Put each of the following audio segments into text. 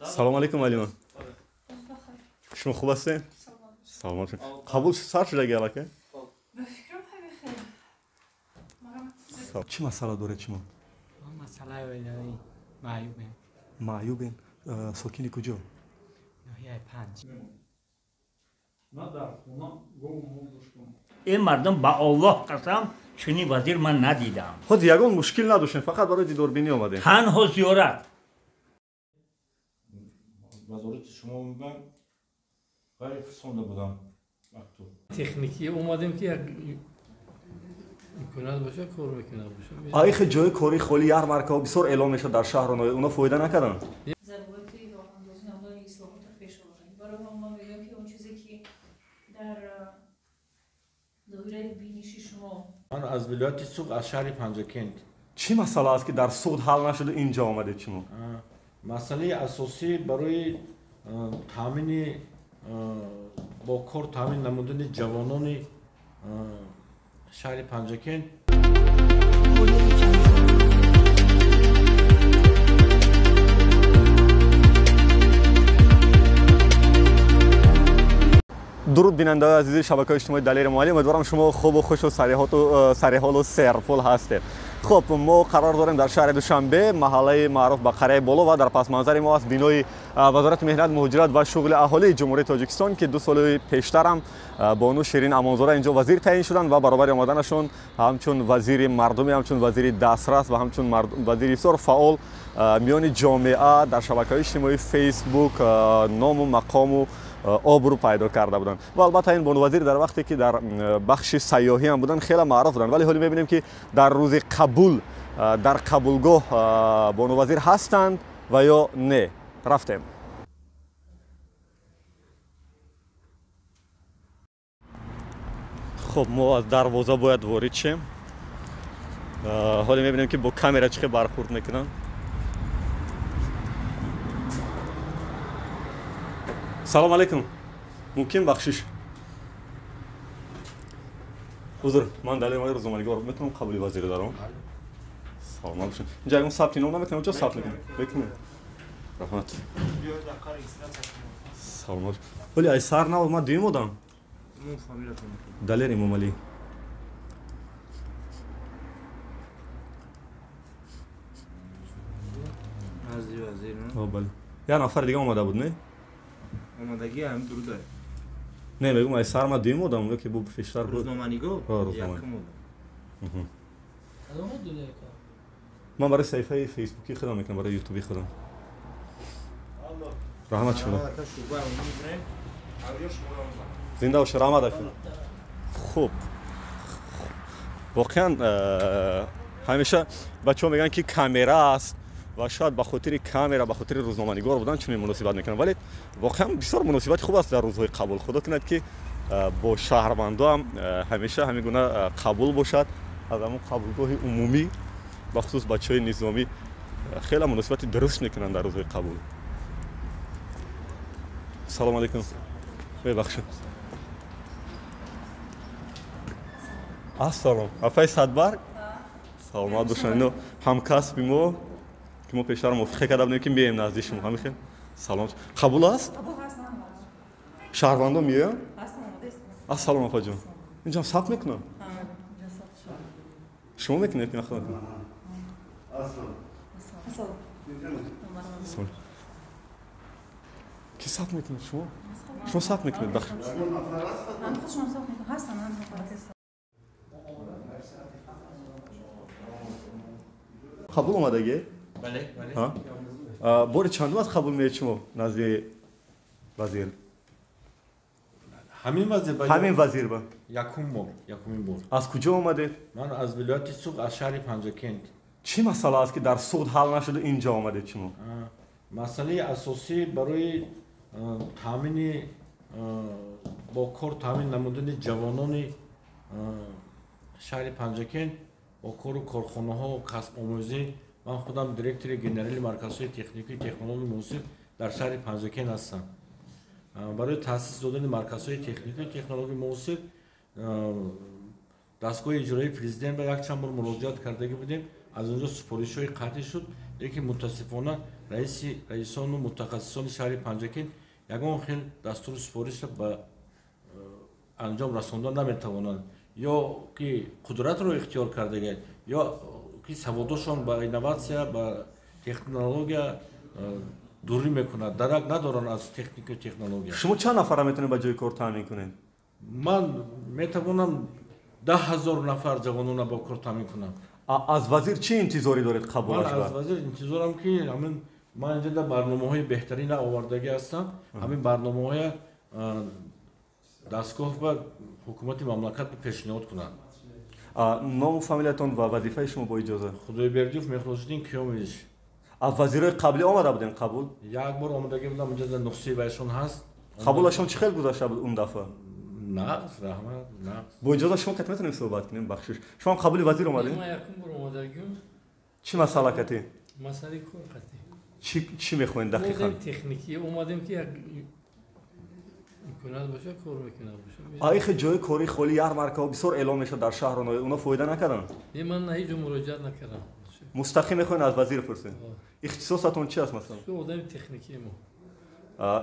Салом алейкум, Алимон. Шумо хуб ҳастед? Саломат. Қабул сар шудаги аллакай? Чӣ масъала доред шумо? Масъалаи оилавӣ, маъюбем. Маъюбем? Сокини куҷо? Ноҳияи Панҷ. Ин мардум ба Аллоҳ қасам, чунин вазир ман надидам. Ҳозир ягон мушкил надоштем, фақат барои дидорбинӣ омадем. Танҳо зиёрат. Вазорати шумо мебан вай фисонда будам мактуб. Техникӣ омадем, ки як имконият боша, кор мекунад боша. Айхе ҷои кори холи ярмаркаҳо бисёр эълон мешавад дар шаҳру ноҳия, оно фоида накарданд? Зарурати роҳандозӣ намудани ислоҳотро пеш овард. Барои ман мегӯям, ки он чизе ки дар доираи биниши шумо. Ман аз вилояти Суғд, аз шаҳри Панҷакент. Чӣ масъала аст, ки дар Суғд ҳал нашуду инҷо омадед шумо? Масъалаи асосӣ барои таъмини бо кор таъмин намудани ҷавонони шаҳри Панҷакент. Дуруд, бинандаҳои азизи шабакаи иҷтимоии Далери Муаллим. Умедворам, шумо хубу хушу сариҳолу серпул ҳастед. Хуб, мо қарор дорем дар шаҳри Душанбе, маҳаллаи маъруф ба Қарияи Боло, ва дар пасманзари мо аст бинои Вазорати меҳнат, муҳоҷират ва шуғли аҳолии Ҷумҳурии Тоҷикистон, ки 2 соли пештарам бону Ширин Амонзода инҷо вазир таъин шуданд ва баробари омаданашон ҳамчун вазири мардумӣ, ҳамчун вазири дастрас ва ҳамчун вазири бисёр фаъол миёни ҷомеа дар шабакаҳои иҷтимоии Фейсбук ному мақому обрӯ пайдо карда буданд. Ва албатта ин бонувазир дар вақте ки дар бахши сайёҳӣ ҳам буданд, хеле маъруф буданд, вале ҳоло мебинем, ки дар рӯзи қабул дар қабулгоҳ бонувазир ҳастанд ва ё не. Рафтем. Хуб, мо аз дарвоза бояд ворид шем. Ҳоло мебинем, ки бо камера чӣ хел бархӯрд мекунанд. Салом алейкум. Мумкин бахшиш? Узр, ман Далер Муаллим, рӯзноманигор. Метавонам қабули вазиро даром? Саломат бошед. Инҷа ягон сабти ном намекунем, чо сабт мекунем? Мекунем. Раҳмат. Саломат. Вале ай сар набуд, ман дуюм одам. Далер Эмомалӣ. Бале. Як нафар дига омада буд, не? Омадагӣ ҳам дуруда. Не, мегӯм, ай сар ман дуюм одам, ё ки бу пештар буд? Рӯзноманигор? Рӯзноманигор. Ман барои саҳифаи фейсбукии худам мекунам, барои ютуби худам. Раҳмат шумо. Зинда бошед, раҳмат ака. Хуб. Воқеан ҳамеша бачаҳо мегӯянд, ки камера аст ва шояд ба хотири камера, ба хотири рӯзноманигор будан чунин муносибат мекунанд, вале воқеан бисёр муносибати хуб аст дар рӯзҳои қабул. Худо кунад, ки бо шаҳрвандо ҳам ҳамеша ҳамин гуна қабул бошад. Аз ҳамон қабулгоҳи умумӣ, бахусус бачаҳои низомӣ хеле муносибати дуруст мекунанд дар рӯзҳои қабул. Салом алейкум. Мебахшед. Ассалом. Апаи Садбарг? Саломат бошанд. Ино ҳамкасби мо, ки мо пештар мувофиқа карда будем, ки меем назди шумо. Ҳамин хел? Салом. Қабул аст? Шаҳрвандон меоянд? Ассалом, апаҷон. Инҷам сабт мекунам? Шумо мекунед, ки ман худам мекунам? Ассалом. Ки сабт мекунад? Шумо? Шумо сабт мекунед? Бахш. Қабул омадагӣ? Бале, бале. Бори чандум аз қабул меоед шумо назди вазир? Ҳамин вазир ба? Ҳамин вазир ба. Якум бор, якумин бор. Аз куҷо омадед? Ман аз вилояти Суғд, аз шаҳри Панҷакент. Чӣ масъала аст, ки дар Суғд ҳал нашуду инҷо омадед шумо? Масъалаи асосӣ барои таъмини бо кор таъмин намудани ҷавонони шаҳри Панҷакент бо кору корхонаҳо, касбомӯзӣ. Ман худам директори генерали марказҳои техникию технологияи муосир дар шаҳри Панҷакент ҳастам. Барои таъсис додани марказҳои техникию технологияи муосир дастгоҳи иҷроии президент ба якчанд бор муроҷиат кардагӣ будем. Аз онҷо супоришҳои қатъӣ шуд. Лекин мутаассифона раисону мутахассисони шаҳри Панҷакент ягон хел дастуру супоришро ба анҷом расонда наметавонанд. Ё ки қудратро ихтиёр кардагианд, ё ки саводошон ба инноватсия, ба технология дурӣ мекунад, дарак надоранд аз техникаю технология. Шумо чанд нафарро метавонед ба ҷои кор таъмин кунед? Ман метавонам 10 000 нафар ҷавононро бо кор таъмин кунам. Аз вазир чӣ интизорӣ доред қабулаш? Ман аз вазир интизорам, ки ҳамин ман инҷа дар барномаҳои беҳтарина овардагӣ ҳастам. Ҳамин барномаҳоя дастгоҳ ба ҳукумати мамлакат пешниҳод кунанд. Ному фамилиятон ва вазифаи шумо бо иҷоза? Худойбердиев Мехрозиддин Киёмович. Аз вазирҳои қаблӣ омада будем қабул? Як бор омадагӣ будам, инҷа дар нуқсаи вайшон ҳаст. Қабулашон чӣ хел гузашта буд он дафъа? Нағз, раҳмат, нағз. Бо иҷоза шумо кат метавонем суҳбат кунем, бахшиш. Шумо ҳам қабули вазир омадем? Ман якум бор омадагим. Чӣ масъала катӣ? Масъалаи кор катӣ. Чӣ мехоҳед дақиқан? Техникӣ омадем, ки як имконият боша, кор мекунам боша. Ихе ҷои кори холи ярмаркаҳо бисёр эълон мешавад дар шаҳру ноҳия, оно фоида накарданд? Не, ман на ҳеҷ муроҷиат накардам. Мустақим мехоҳед аз вазир пурсед? Ихтисосатон чи аст масалан? Одами техникии мо.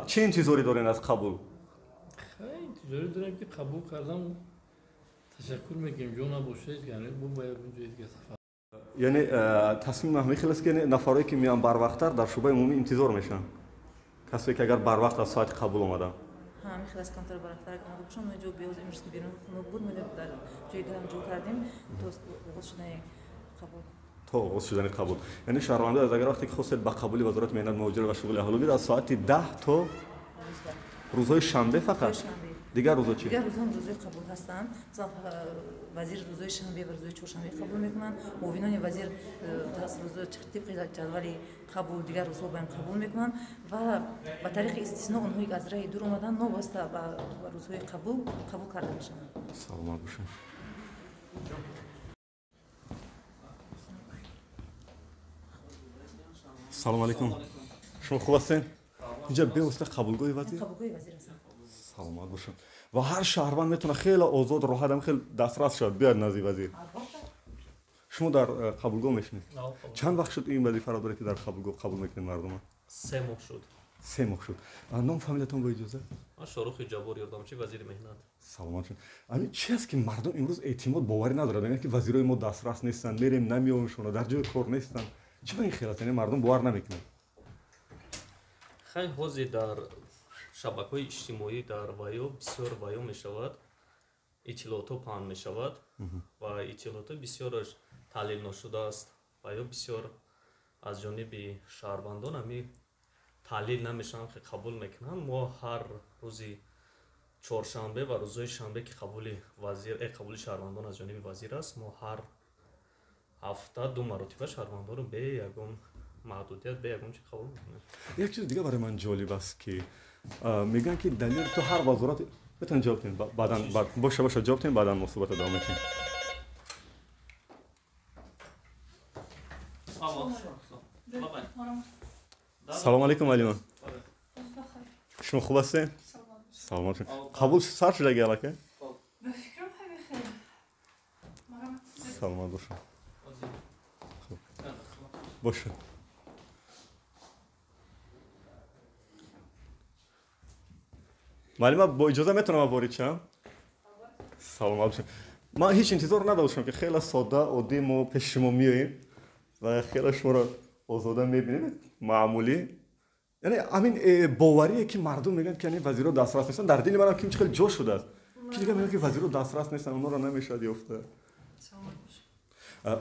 Чӣ интизорӣ доред аз қабул? Интизорӣ дорем, ки қабул кардам, ташаккур мекунем, ҷо набошад, яъне бо ба ягон ҷои дига сафар. Яъне тасмим ҳамин хел аст, ки нафарое ки меоянд барвақттар дар шӯъбаи умумӣ интизор мешаванд, касое ки агар барвақт аз соати қабул омаданд. Ҳамин хел аст, камтар барвақттар омада бошанд. Мо ҷо беоз имрӯз ки берун хунук буд, мо дар ҷои гарм ҷо кардем то оғоз шудани қабул. То оғоз шудани қабул. Яъне шаҳрвандои аз агар вақте ки хостед ба қабули вазорати меҳнат, муҳоҷират ва шуғли аҳолӣ биёед, аз соати 10 то рӯзҳои шанбе фақат? Дигар рӯзҳо чӣ? Дигар рӯзҳо рӯзҳои қабул ҳастанд. Масалан, вазир рӯзҳои шанбе ва рӯзҳои чоршанбе қабул мекунанд. Муовинони вазир тибқи ҷадвали қабул дигар рӯзҳо баям қабул мекунанд ва ба тариқи истисно онҳое ки аз раҳи дур омаданд, новобаста ба рӯзҳои қабул қабул карда мешаванд. Саломат бошед. Салом алейкум. Шумо хуб ҳастед? Инҷа бевосита қабулгоҳи вазир? Қабулгоҳи вазир ҳастам. Саломат бошед. Ва ҳар шаҳрванд метавонад хеле озод, роҳат, ҳам хеле дастрас шавад, биёяд назди вазир. Шумо дар қабулгоҳ мешинед? Чанд вақт шуд ин вазифаро доред, ки дар қабулгоҳ қабул мекунед мардума? 3 моҳ шуд. 3 моҳ шуд. Ном фамилиятон бо иҷоза? Ман Шоҳрухи Ҷаббор, ёрдамчи вазири меҳнат. Саломат шуд. Ҳамин чи аст, ки мардум имрӯз эътимод, боварӣ надорад? Мегӯянд, ки вазирои мо дастрас нестанд, мерем намеёбемшона, дар ҷои кор нестанд. Чӣ ба ин хел аст? Яъне мардум бовар намекунад. Хай, ҳозир дар шабакаҳои иҷтимоӣ дар ваё бисёр ваё мешавад, иттилоотҳо паҳн мешавад ва иттилоотҳо бисёраш таҳлил ношудааст ва ё бисёр аз ҷониби шаҳрвандон ҳами таҳлил намешаванд, ки қабул мекунанд. Мо ҳар рӯзи чоршанбе ва рӯзҳои шанбе, ки қабули вазир, қабули шаҳрвандон аз ҷониби вазир аст, мо ҳар ҳафта 2 маротиба шаҳрвандонро бе ягон маҳдудият, бе ягон чи қабул мекунем. Як чиз дига барои ман ҷолиб аст, ки мегӯянд, ки далел то ҳар вазорат метавонед ҷавоб диҳед, баъдан боша боша ҷавоб диҳем, баъдан мо суҳбатро давом медиҳем. Салом алейкум, Алимон. Шумо хуб ҳастед? Саломат бошед. Қабул сар шудаги аллакай? Саломат бошед. Бошед. Муаллима, бо иҷоза метавонам ворид шавам? Саломат бошед. Ман ҳеҷ интизор надоштам, ки хеле содда, оддӣ мо пеши шумо меоем ва хеле шуморо озода мебинем, маъмулӣ. Яъне ҳамин боварие, ки мардум мегӯянд, ки вазирҳо дастрас нестанд, дар дили манам ким чӣ хел ҷо шудааст, ки дигар мегӯянд, ки вазирҳо дастрас нестанд, онҳоро намешавад ёфта.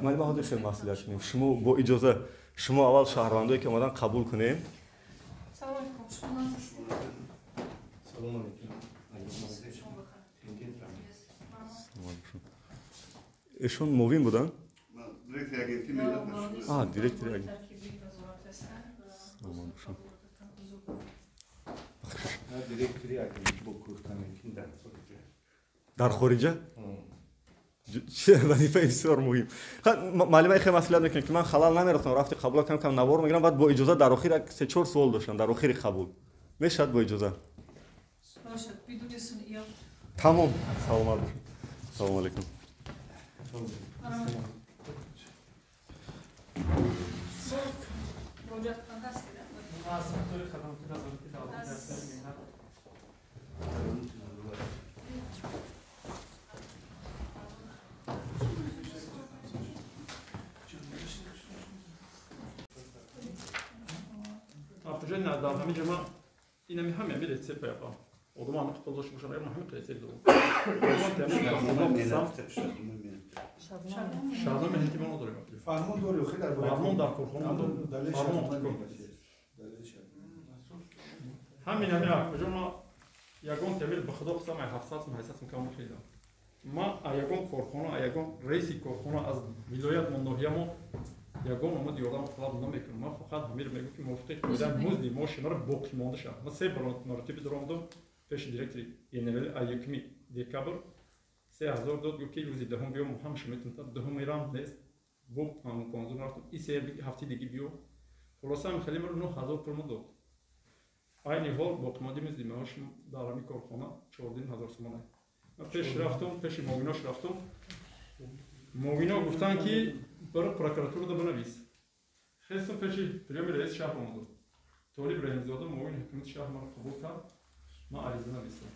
Муаллима, ҳозир хел маслиҳат кунем. Шумо бо иҷоза, шумо аввал шаҳрвандое ки омадан қабул кунем. Эшон муовин буданд? Директори агентӣ. Дар хориҷа? Вазифаи бисёр муҳим. Муаллима, хеле маслиҳат мекунем, ки ман халал намерасонам, рафти қабула кам кам навор мегирам, баъд бо иҷоза дар охир як 3-4 суол доштам дар охири қабул. Мешавад бо иҷоза? Тамом. Саломат бошед. Салому алейкум. Куҷои дар ҳамин ҷо ман инами ҳами ҳами рецепт япа. Одама ҳами қол дошта бошад, ман ҳами рецепт дорам. Шартнома меҳнати мо надорем. Фармон дорӣ, хеле дар бораи фармон дар корхона дорем. Фармон ҳамин ҳами куҷо ма ягон темир ба худо қисам 700 сум 800 сум кам нахридам. Ма ягон корхона, ягон раиси корхона аз вилоят мо ноҳия мо ягон омад ёрдам талаб намекунам. Ман фақат ҳамир мегӯям ки мувофиқи қоида музди маоши маро боқӣ монда шавад. Ман се маротиба даромадам пеши директори генерали 1 декабр 3000 дод, гуфт ки рӯзи 10 биё, мо ҳамаша метавонем. 10 мерам нест, бо 15 рафтам, и се ҳафти диги биё. Хулоса ҳам хеле маро 9000 пул дод. Айни ҳол боқимондаи музди маоши дар ҳамин корхона 14000 сомон. Ман пеш рафтам, пеши муовинош рафтам. Муовино гуфтанд ки баро прокуратура да бинавис. Хестам пеши приёми раиси шаҳр омадам. Толиб Раҳимзода муовини ҳукумати шаҳр маро қабул кард. Ман ариза навистам.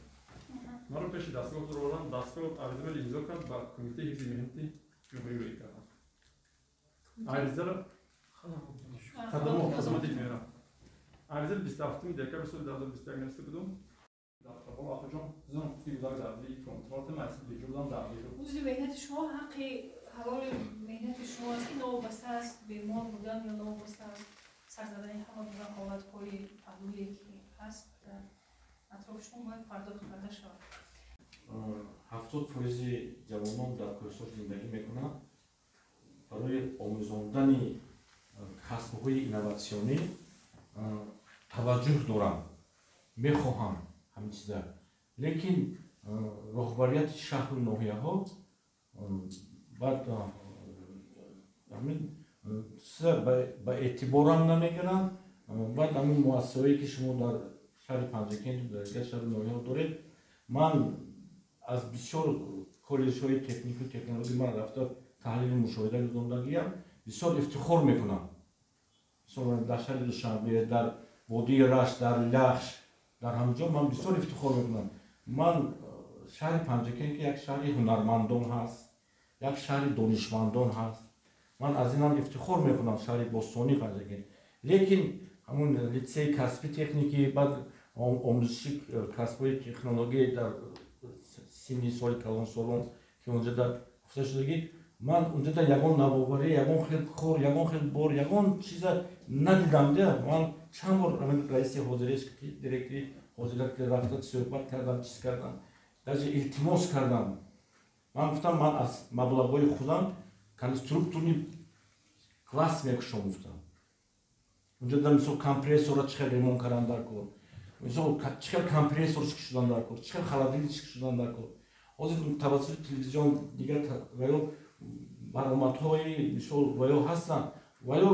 Маро пеши дастгоҳ дуроранд, дастгоҳ аризаро имзо кард, ба кумитаи ҳифзи меҳнати ҷумҳурӣ рӯй кардам. Аризаро хадамоти мера. Аризаро 27 декабр соли 2021 нависта будам. Дар қабул афаҷон зон гузар дар контролт маъсил ҷурдан дар берун. Музди меҳнати шумо ҳаққи ҳалоли меҳнати шумо аст ки новобаста аз бемор будан ё новобаста аз сар задани ҳама гуна ҳолатҳои паҳлӯе ки ҳаст дар атрофи шумо бояд пардохт карда шавад. 70% ҷавонон дар кӯҳистон зиндагӣ мекунанд. Барои омӯзондани касбҳои инноватсионӣ таваҷҷӯҳ дорам, мехоҳам ҳамин чиза. Лекин роҳбарияти шаҳру ноҳияҳо баъд ҳамин чиза ба эътиборам намегиранд. Баъд ҳамин муассисаҳое ки шумо дар шаҳри Панҷакент дар дигар шаҳру ноҳияҳо доред, ман аз бисёр коллеҷҳои технику технологӣ ман рафта таҳлилу мушоҳида гузарондагиам, бисёр ифтихор мекунам. Дар шаҳри Душанбе, дар водии Рашт, дар Лахш, дар ҳамин ҷо ман бисёр ифтихор мекунам. Ман шаҳри Панҷакент ки як шаҳри ҳунармандон ҳаст, як шаҳри донишмандон ҳаст, ман аз инам ифтихор мекунам, шаҳри бостонии Панҷакент. Лекин ҳамун литсеи касби техникӣ, баъд омӯзиши касбҳои технология дар синни соли калонсолон ки онҷо дар гуфта шудагӣ, ман онҷо дар ягон навоварӣ, ягон хел кор, ягон хел бор, ягон чиза надидам. Ман чанд бор раиси ҳозиреш, директори ҳозира рафта суҳбат кардам, чиз кардам, даже илтимос кардам. Ман гуфтам ман аз маблағҳои худам конструкторни класс мекушом, гуфтам. Онҷо дар мисол компрессорро чӣ хел ремонт кардан дар кор, мисол чӣ хел компрессор шудан дар кор, чӣ хел холодильник шудан дар кор. Ҳозир тавассути телевизион дигар ва ё баромадҳои мисол ва ё ҳастанд, ва ё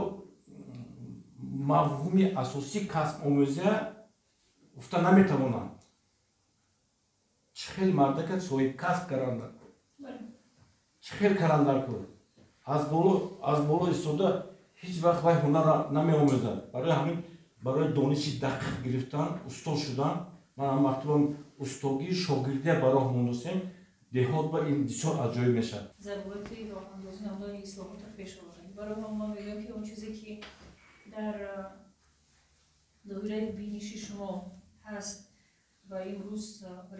мафҳуми асосии касб омӯзия гуфта наметавонанд. Чӣ хел мардака соҳибкасб кардан дар кор, чӣ хел кардан дар кор. Аз боло истода ҳеҷ вақт вай ҳунарро намеомӯзад. Барои ҳамин, барои дониши дақиқ гирифтан, усто шудан, ман ҳам вақтибам устогии шогирдия ба роҳ мондосем, деҳот ба ин бисёр аҷоиб мешавад. Зарурати роҳандозӣ намудани ислоҳотро пеш овард. Барои ман мегӯям ки он чизе ки дар доираи биниши шумо ҳаст ва имрӯз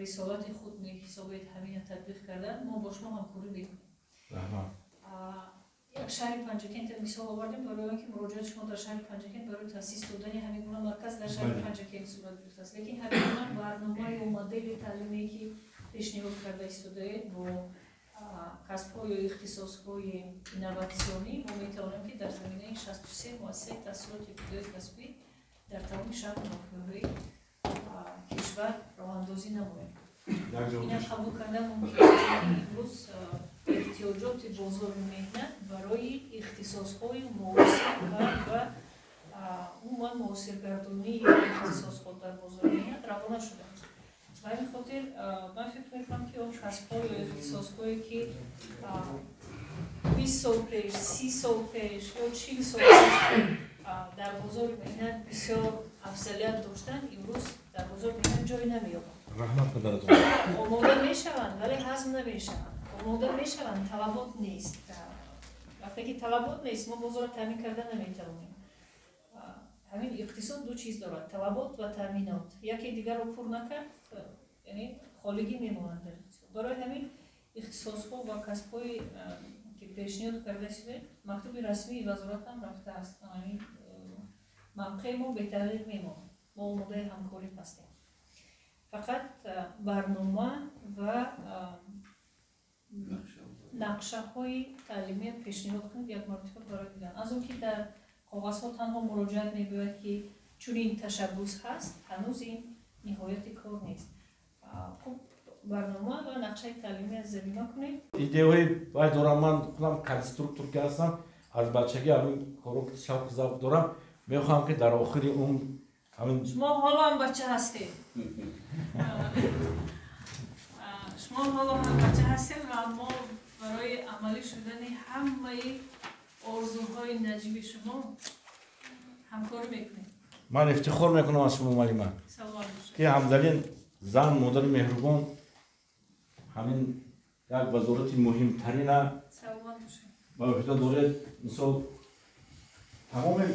рисолати худ меҳисобед ҳамина татбиқ кардан, мо бо шумо ҳамкорӣ мекунем. Як шаҳри Панҷакент мисол овардем барои он ки муроҷиати шумо дар шаҳри Панҷакент барои таъсис додани ҳамин гуна марказ дар шаҳри Панҷакент сурат гирифтааст. Лекин ҳамин гуна барномаю модели таълимие ки пешниҳод карда истодаед бо касбҳо ё ихтисосҳои инноватсионӣ, мо метавонем ки дар заминаи 63 муассисаи таҳсилоти ибтидоии касбӣ дар тамоми шаҳру ноҳияҳои кишвар роҳандозӣ намоем. Ина қабул кардан мумкин аст, ки имрӯз эҳтиёҷоти бозори меҳнат барои ихтисосҳои муосир ва умуман муосиргардонии ихтисосҳо дар бозори меҳнат равона шудааст. Ба ҳамин хотир ман фикр мекунам ки он касбҳо ё ихтисосҳое ки 20 сол пеш, 30 сол пеш ё 40 сол пеш дар бозори меҳнат бисёр афзалият доштанд, имрӯз дар бозори меҳнат ҷой намеёбанд. Раҳмат падаратон. Омода мешаванд, вале ҳазм намешаванд. Омода мешаванд, талабот нест. Вақте ки талабот нест, мо бозорро таъмин карда наметавонем. Ҳамин иқтисод ду чиз дорад: талабот ва таъминот. Яке дигарро пур накард, яъне холигӣ мемонад дар иқтисод. Барои ҳамин ихтисосҳо ва касбҳое ки пешниҳод карда шуда, мактуби расмии вазорат ҳам рафтааст. Ҳамин мавқеи мо бетағйир мемонад. Мо омодаи ҳамкорӣ ҳастем. Фақат барнома ва нақшаҳои таълимия пешниҳод кунед як маротиба барои дидан. Аз он ки дар коғазҳо танҳо муроҷиат мебояд ки чунин ташаббус ҳаст, ҳанӯз ин ниҳояти кор нест. Хуб, барнома ва нақшаи таълимия замима кунед. Идеяҳои вай дорам, ман худам конструктор ки ҳастам, аз бачагӣ ҳамин коро шавқу завқ дорам. Мехоҳам ки дар охири умр ҳамин. Шумо ҳоло ҳам бача ҳастед. Шумо ҳоло ҳам бача ҳастед ва мо барои амалӣ шудани ҳамаи орзуҳои наҷиби шумо ҳамкорӣ мекунем. Ман ифтихор мекунам аз шумо, муаллима, ки ҳамзалин зан, модари меҳрубон, ҳамин як вазорати муҳимтарина ба уҳда доред. Мисол, тамоми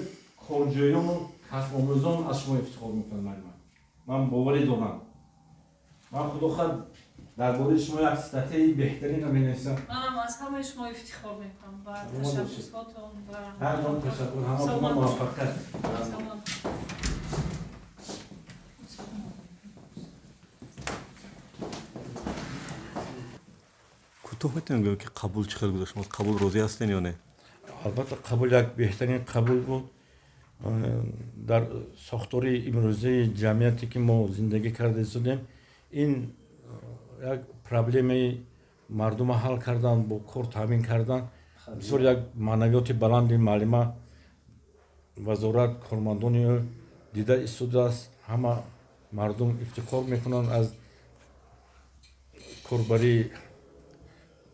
корҷӯёну касбомӯзон аз шумо ифтихор мекунанд, муаллима. Ман боварӣ дорам. Ман худо хоҳад дар бораи шумо як статьяи беҳтаринро менависам. Манам аз ҳамаи шумо ифтихор мекунам ба ташаббусҳотон. Ҳар ҷон ташаккур, ҳаматон муваффақият. Кӯтоҳ метавонем гӯем ки қабул чӣ хел гузашт? Шумо аз қабул розӣ ҳастен ё не? Албатта, қабул як беҳтарин қабул буд. Дар сохтори имрӯзаи ҷамъияте ки мо зиндагӣ карда истодем, ин як проблемаи мардума ҳал кардан, бо кор таъмин кардан бисёр як маънавиёти баланди муаллима, вазорат, кормандони ӯ дида истодааст. Ҳама мардум ифтихор мекунанд аз корбарии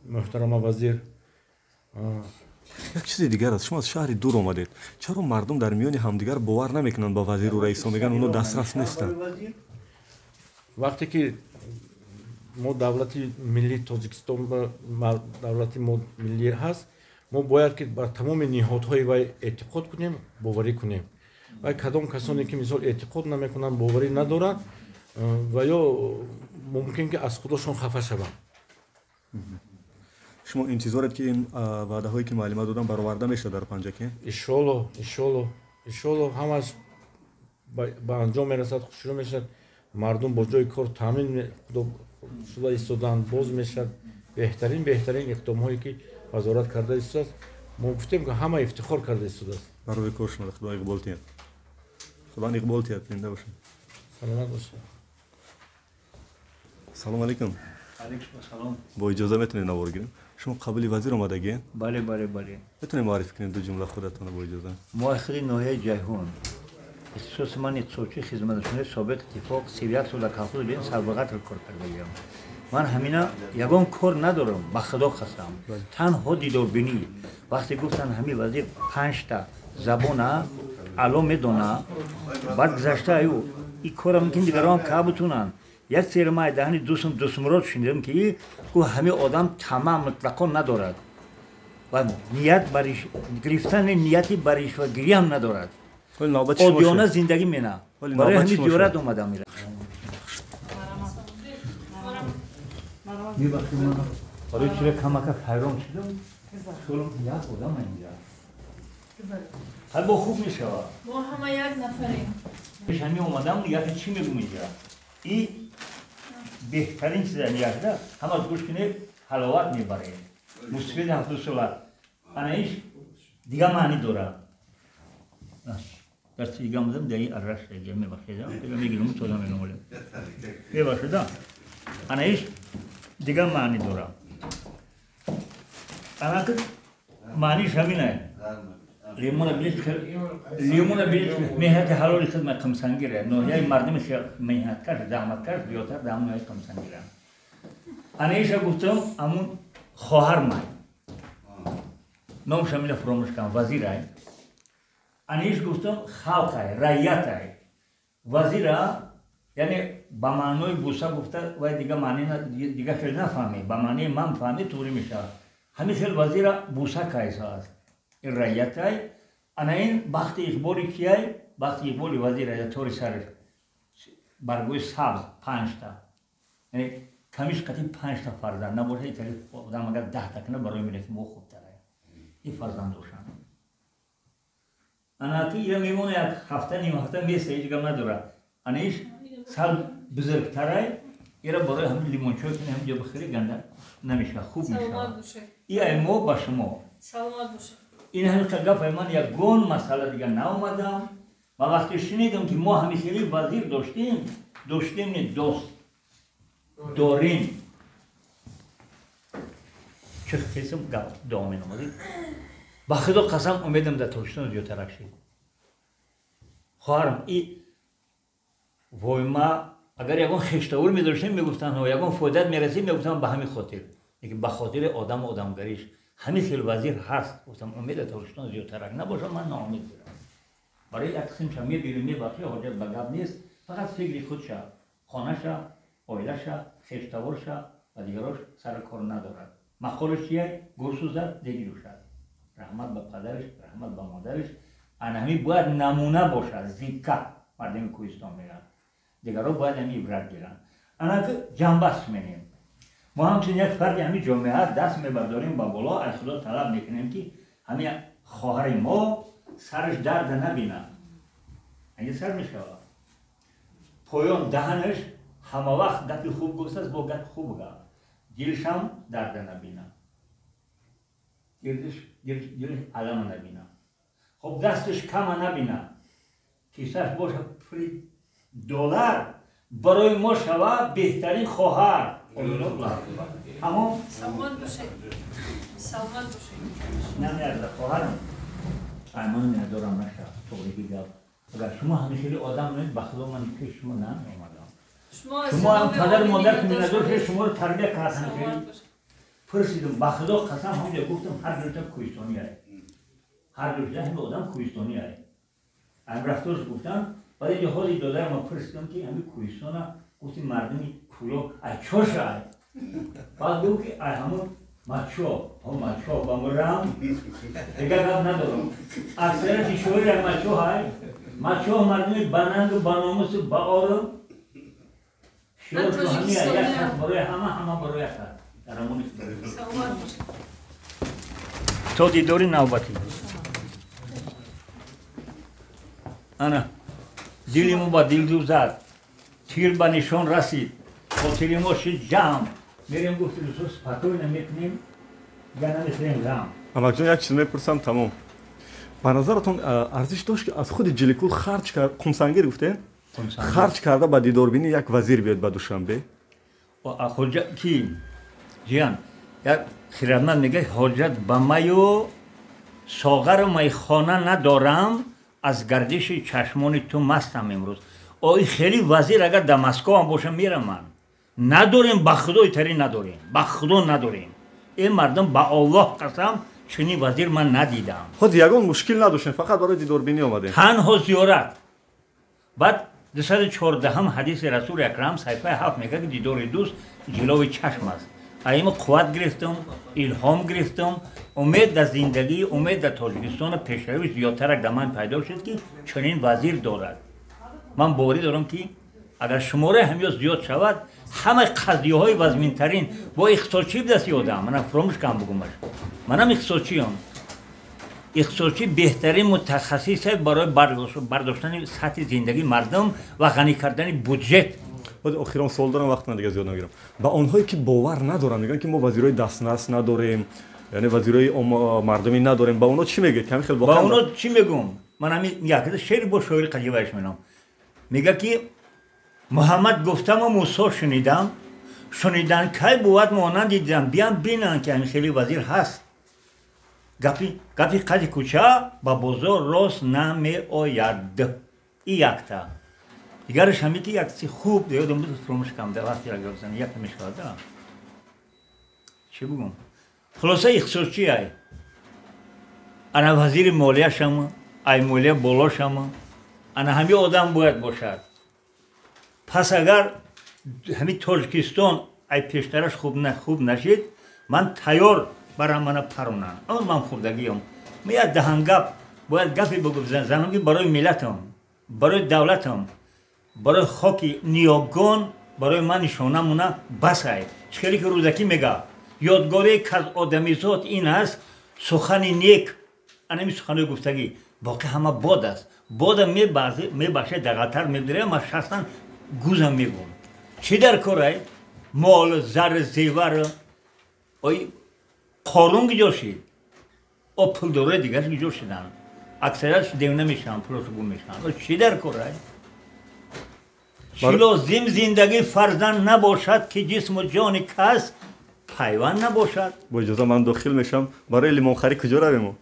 муҳтарама вазир. Як чизи дигар аст. Шумо аз шаҳри дур омадед. Чаро мардум дар миёни ҳамдигар бовар намекунанд ба вазиру раисо, мегӯянд оно дастрас нестанд? Вақте ки мо давлати миллии Тоҷикистон, давлати мо миллӣ ҳаст, мо бояд ки бар тамоми ниҳодҳои вай эътиқод кунем, боварӣ кунем. Вай кадом касоне ки мисол эътиқод намекунанд, боварӣ надоранд, ва ё мумкин ки аз худошон хафа шаванд. Шумо интизоред ки ин ваъдаҳое ки муаллима додам бароварда мешавад дар Панҷакент? Иншоалло, иншоалло, иншоалло ҳамаш ба анҷом мерасад, хушрӯ мешавад, мардум бо ҷои кор таъмин шуда истоданд, боз мешавад. Беҳтарин беҳтарин иқдомҳое ки вазорат карда истодааст, мо гуфтем ки ҳама ифтихор карда истодааст. Барои кор шумо худо иқбол диҳад. Худо иқбол диҳад, зинда бошед. Саломат бошед. Салом алейкум. Алейкум салом. Бо иҷоза метавонед навор гирем? Шумо қабули вазир омадагӣ? Бале, бале, бале. Метавонед муаррифӣ кунед ду ҷумла худатонро бо иҷоза? Мо ахири ноҳияи Ҷайҳун. Ихтисоси ман иқтисодчии хизматрасонии собиқ иттифоқ, 31 сол дар колхози Ленин сарбағатр кор кардагиам. Ман ҳамина ягон кор надорам, ба худо қасам. Танҳо дидорбинӣ. Вақте гуфтанд ҳамин вазир 5та забона ало медона, баъд гузашта аю и кора мумкин дигарон ка бутунанд. Як сери ман даҳани дусмурод шунидам ки гӯ ҳамин одам тамаъ мутлақо надорад ва ният гирифтани нияти ба ришвагирӣ ҳам надорад. Одиёна зиндагӣ мена. Барои ҳамин зиёрат омадам. Барои чиро камака ҳайрон шудам? Шолам як одам инҷа. Ҳар бо хуб мешавад. Мо ҳама як нафарем. Пеш ҳамин омадам, яке чӣ мегӯм инҷа? И беҳтарин чиза ниятда ҳама гӯш кунед, ҳаловат мебаред. Мусфид 70 сола. Ана иш дига маънӣ дорад. Дасти дига мезанам, дар ин арраш дига мебахшедам, дига мегирам, тоза меномолем. Мебахшедам. Ана иш дига маънӣ дорад. Ана ки маъниш ҳамин аст. Лимона билиш меҳнати ҳалоли хидмат қимсангира. Ноҳияи мардуми меҳнаткаш, заҳматкаш зиёдтар дар ҳамон ноҳияи қимсангира. Ана иша гуфтам, ҳамун хоҳар май. Номша мила фуромӯш кардам, вазирай. Ана иш гуфтам, халқай, раиятай. Вазира, яъне ба маънои буса гуфта, вай дига маъни дига хел нафаҳмед, ба маънии ман фаҳмед, туғри мешавад. Ҳамин хел вазира буса кайса аст. Ин раиятай. Ана ин бахти иқболи кияй? Вақти иқболи вазир ая тори сараш баргои сабз 5та, яъне камиш қати 5та фарзанд набошад, итали одам агар 10та кунад барои миллати мо хубтар ая. Ин фарзанд дошанд. Ана ки ира мемона як ҳафта, ним ҳафта места, ҳеҷ гап надорад. Ана иш сал бузургтарай, ира барои ҳамин лимончой кунӣ, ҳамин ҷо бихӯри, ганда намешавад, хуб мешавад. И ай мо ба шумо. Саломат бошед. Ин ҳамин гапай ман ягон масъала дигар наомадам. Ва вақте шунидам ки мо ҳамин хели вазир доштем, доштем не, дост дорем, чӣ қисм гап дуо менамодем. Ба худо қасам, умедам дар Тоҷикистон зиёдтарак шид. Хоҳарам, и войма агар ягон хештавур медоштем, мегуфтанд, ягон фоидат мерасид, мегуфтанд ба ҳамин хотир, лекин ба хотири одаму одамгариш ҳамин хел вазир ҳаст. Гуфтам умед дар Тоҷикистон зиёдтарак набошад, ман ноумед будам. Барои як қисмша мебинем, мебахши, ҳоҷат ба гап нест, фақат фикри худша, хонаша, оилаша, хештаворша ва дигарош сари кор надорад. Мақолаш чия? Гурсӯзад, деги ҷӯшад. Раҳмат ба падараш, раҳмат ба модараш. Ана ҳамин бояд намуна бошад, зикка мардуми кӯҳистон меранд, дигарро бояд ҳамин ибрат гиранд. Ана ки ҷанбаст менем. Мо ҳамчун як фарди ҳамин ҷомеа даст мебардорем ба боло, аз худо талаб мекунем ки ҳамин хоҳари мо сараш дарда набинад. Аги сар мешавад. Поён даҳанаш ҳама вақт гапи хуб гуфтааст, бо гапи хуб гап. Дилшам дарда набинад. Дилш алама набинад. Хоб дасташ кама набинад. Кисаш бошад пули доллар барои мо шавад беҳтарин хоҳар. Ҳамон саломат бошед. Саломат бошед. Намеарзад хоҳарам. Аймон надорам наша тоғригӣ гап. Агар шумо ҳамин хели одам нест, ба худо ман пеш шумо намеомадам. Шумо ҳам падару модар ки миннатдор шуд, шуморо тарбия кард ҳамин хели. Пурсидам, ба худо қасам, ҳамҷо гуфтам ҳар ҷойта кӯҳистонӣ ай. Ҳар ҷойта ҳамин одам кӯҳистонӣ ай. Ам рафторш гуфтам, баъд инҷо ҳоли додарам ма пурсидам ки ҳамин кӯҳистона гуфти мардуми кӯло ай чоша ай. Баъд гуфт ки ай ҳамон мачо, ҳо мачо ба мурам, дигар гап надорам. Аксарияти шоир ай мачо ҳай. Мачо мардуми банангу баномусу баору шиор ҳамин ай, як кас барои ҳама, ҳама барои як кас. Дар амони Худо. То дидори навбатӣ. Ана дили мо ба дилдӯ зад, тир ба нишон расид, хотири мо шид ҷамъ. Мерем гуфти русо спокойно мекунем, дигар намехӯрем ғам. Амакҷон, як чиз мепурсам, тамом. Ба назаратон арзиш дошт ки аз худи Ҷиликул харҷ кард, Қумсангир гуфтем, харҷ карда ба дидорбинӣ як вазир биёд ба Душанбе? Ки ҷиян, як хирадманд мегӯяд ҳоҷат ба маю соғару майхона надорам, аз гардиши чашмони ту мастам имрӯз. Ой хеле вазир агар дар Москваам бошам мерам ман. Надорем, ба худои тари надорем, ба худо надорем. Ин мардум ба Аллоҳ қасам чунин вазир ман надидам. Ҳозир ягон мушкил надоштем, фақат барои дидорбинӣ омадем. Танҳо зиёрат. Баъд 214 ҳадиси Расули Акрам саҳифаи 7 мегӯяд ки дидори дӯст ҷилови чашм аст. Аимо қувват гирифтам, илҳом гирифтам, умед дар зиндагӣ, умед дар Тоҷикистону пешравӣ зиёдтарак дар ман пайдо шуд ки чунин вазир дорад. Ман боварӣ дорам ки агар шумораи ҳамё зиёд шавад, ҳамаи қазияҳои вазминтарин бо иқтисодчӣ бидасти одам. Манам фуромӯш кам бугумаш. Манам иқтисодчиам. Иқтисодчӣ беҳтарин мутахассисе барои бардоштани сатҳи зиндагии мардум ва ғанӣ кардани буҷет. Охирон суол дорам, вақт ман дигар зиёд намегирам. Ба онҳое ки бовар надоранд, мегӯянд ки мо вазирои дастнас надорем, яъне вазирои мардумӣ надорем, ба онҳо чӣ мегӯед? Ками хел ба онҳо чӣ мегӯм? Ман ҳамин як шеър бо шоири қадимааш менам. Мегӯяд ки Муҳаммад гуфтаму Мусо шунидам, шунидан кай бувад монанди дидам, биям бинанд ки ҳамин хели вазир ҳаст. Гапи қади кӯча ба бозор рост намеояд. И якта. Дигараш ҳамин ки як чизи хуб ёдам буд, фуромӯш кардам, дар вақти як гап зани якта мешавад. Чӣ бугум? Хулоса иқтисодчӣ ай. Ана вазири молияшам, ай молия болошам, ана ҳамин одам бояд бошад. Пас агар ҳамин Тоҷикистон ай пештараш хуб нашид, ман тайёр барам мана паронам. Он ман хурдагиам. Ман як даҳангап бояд гапе занам ки барои миллатам. Барои давлатам, барои хоки ниёгон, барои ман нишонамуна басай. Чӣ хеле ки Рӯдакӣ мега, ёдгорие каз одамизод ин аст сухани нек, анами суханои гуфтагӣ, боқӣ ҳама бод аст. Бода мебахшед, дағалтар мебирем, ман шахсан гузам мегӯм. Чӣ дар корай? Мол, зар, зевар, ой Қорун гиҷо шид? О пулдорои дигарш гиҷо шиданд? Аксариятш девна мешаванд, пулошо гум мешаванд. Чӣ дар корай? Чӣ лозим зиндагӣ фарзанд набошад, ки ҷисму ҷони кас пайванд набошад. Бо иҷоза ман дохил мешавам. Барои лимонхарӣ куҷо равем?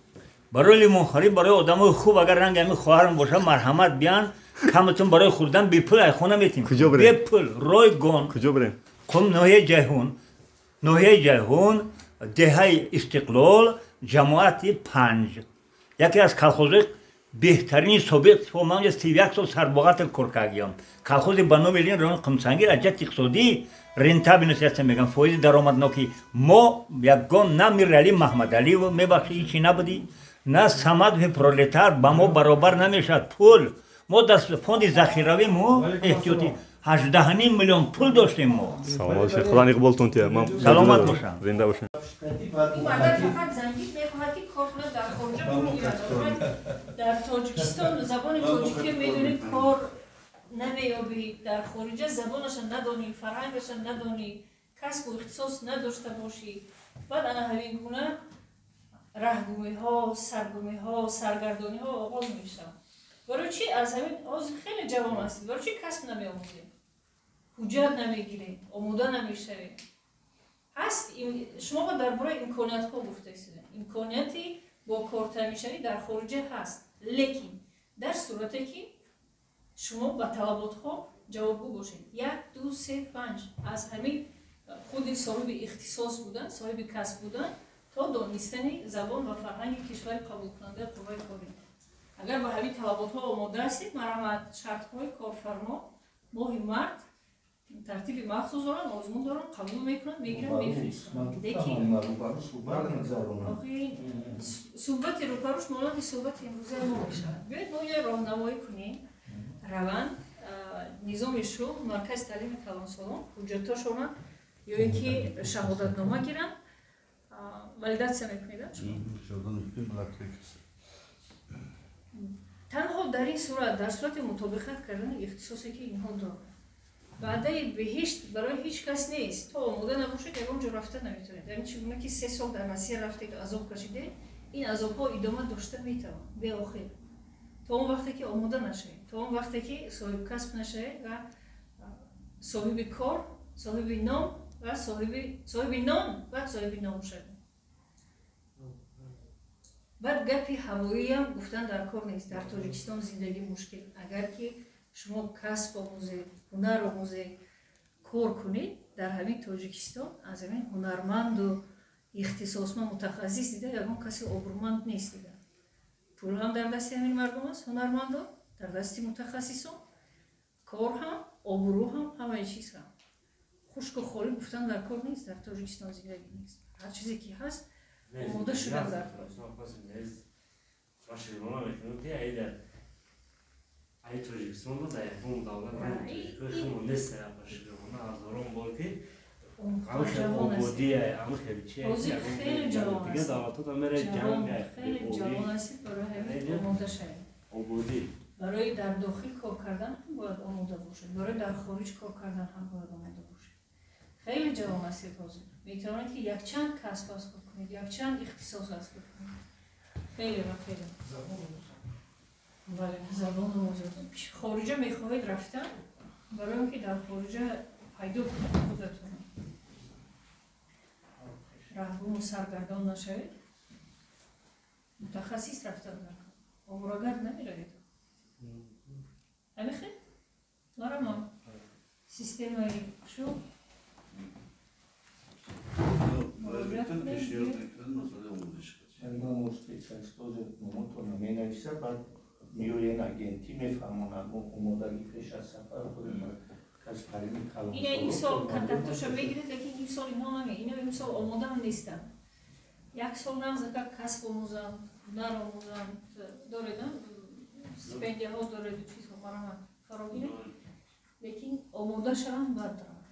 Барои лимонхарӣ, барои одамои хуб, агар ранги ҳамин хоҳарам бошад, марҳамат биян, каматун барои хӯрдан бепул айхона метим. Куҷо бирем? Бепул, ройгон. Куҷо бирем? Қум, ноҳияи Ҷайҳун. Ноҳияи Ҷайҳун, деҳаи Истиқлол, ҷамоати 5. Яке аз колхозҳои беҳтарини собиқ, ман 31 сол сарбоғатр кор кардиям. Колхози ба номи Ленин райони Қумсангир аз ҷиҳати иқтисодӣ рентабельность аст мегӯям, фоизи даромаднокӣ. Мо ягон на Мирали Маҳмадалиев, мебахши, ҳичи набудӣ, на Самадови пролетар ба мо баробар намешавад пул. Мо дар фонди захиравӣ мо эҳтиётӣ 18.5 миллион пул доштем мо. Саломат бошед, Худо иқболтон тия. Саломат бошанд. Зинда бошед. Ин мардак фақат зангид мехоҳад ки кор кунад дар хориҷа, пул гирад. Дар Тоҷикистон забони тоҷикӣ медонӣ, кор намеёбӣ. Дар хориҷа забонаша надонӣ, фарҳангаша надонӣ, касбу ихтисос надошта бошӣ. Баъд ана ҳамин гуна раҳгумиҳо, саргумиҳо, саргардониҳо оғоз мешаванд. Барои чӣ аз ҳамин ҳозир хеле ҷавон ҳастед, барои чӣ касб намеомӯзед, ҳуҷҷат намегиред, омода намешавед? Ҳаст, шумо ба дар бораи имкониятҳо гуфта истодед. Имконияти бо кортамишавӣ дар хориҷа ҳаст, лекин дар сурате ки шумо ба талаботҳо ҷавобгӯ бошед. 1, 2, 3, 5 аз ҳамин худи соҳиби ихтисос будан, соҳиби касб будан то донистани забон ва фарҳанги кишвари қабулкунандаи қувваи корӣ. Агар ба ҳамин талаботҳо омода ҳастед, марҳамат, шартҳои корфармо моҳи март тартиби махсус доранд, озмун доранд, қабул мекунанд, мегиранд, мефиристанд. Лекин суҳбати рӯпаруш монанди суҳбати имрӯзаи мо мешавад. Биёед мо як роҳнамоӣ кунем, раванд низоми шуғл, маркази таълими калонсолон, ҳуҷҷатҳошона ё ин ки шаҳодатнома гиранд, валидатсия мекунед. Танҳо дар ин сурат, дар сурати мутобиқат кардани ихтисосе ки инҳо доранд. Ваъдаи беҳишт барои ҳеҷ кас нест. То омода набошед, ягон ҷо рафта наметавонед. Дар ин чӣ гуна ки 3 сол дар Россия рафтед, азоб кашидед, ин азобҳо идома дошта метавонанд беохир. То он вақте ки омода нашавед, то он вақте ки соҳиби касб нашавед ва соҳиби кор, соҳиби ном ва соҳиби нон ва соҳиби ном шавед. Баъд гапи ҳавоиам гуфтан дар кор нест. Дар Тоҷикистон зиндагӣ мушкил. Агар ки шумо касб омӯзед, ҳунар омӯзед, кор кунед, дар ҳамин Тоҷикистон аз ҳамин ҳунарманду ихтисосманд мутахассис дида ягон каси обрӯманд нест дида. Пул ҳам дар дасти ҳамин мардум аст, ҳунармандон, дар дасти мутахассисон, кор ҳам, обрӯ ҳам, ҳамаи чиз ҳам. Хушку холӣ гуфтан дар кор нест, дар Тоҷикистон зиндагӣ нест. Ҳар чизе ки ҳаст, омода шудан дар кор. Ай Тоҷикистон дар ягон давлат нест, ҳазорон бор ки барои дар дохил кор кардан ҳам бояд омода бошед, барои дар хориҷ кор кардан ҳам бояд омода бошед. Хеле ҷавон ҳастед ҳозир, метавонед ки якчанд касб аз худ кунед, якчанд ихтисос аз худ кунед. Хеле ва хеле. Бале, забон омӯзед. Хориҷа мехоҳед рафтан, барои он ки дар хориҷа пайдо кунед худатон, раҳгуму саргардон нашавед, мутахассис рафтан дар кор, омурагард намеравед. Ҳамин хел? Марамон системаи шу меоян агентӣ мефаҳмонад, мо омодагӣ пеш аз сафар худем кас таълими калонсолон. Ина имсол контактоша мегиред, лекин имсол инҳо наме, ино имсол омодаам нестанд. Як сол нағзака касб омӯзанд, ҳунар омӯзанд, доредам стипендияҳо дореду чизҳо. Марамат фарогиред, лекин омода шаванд, баъд раванд.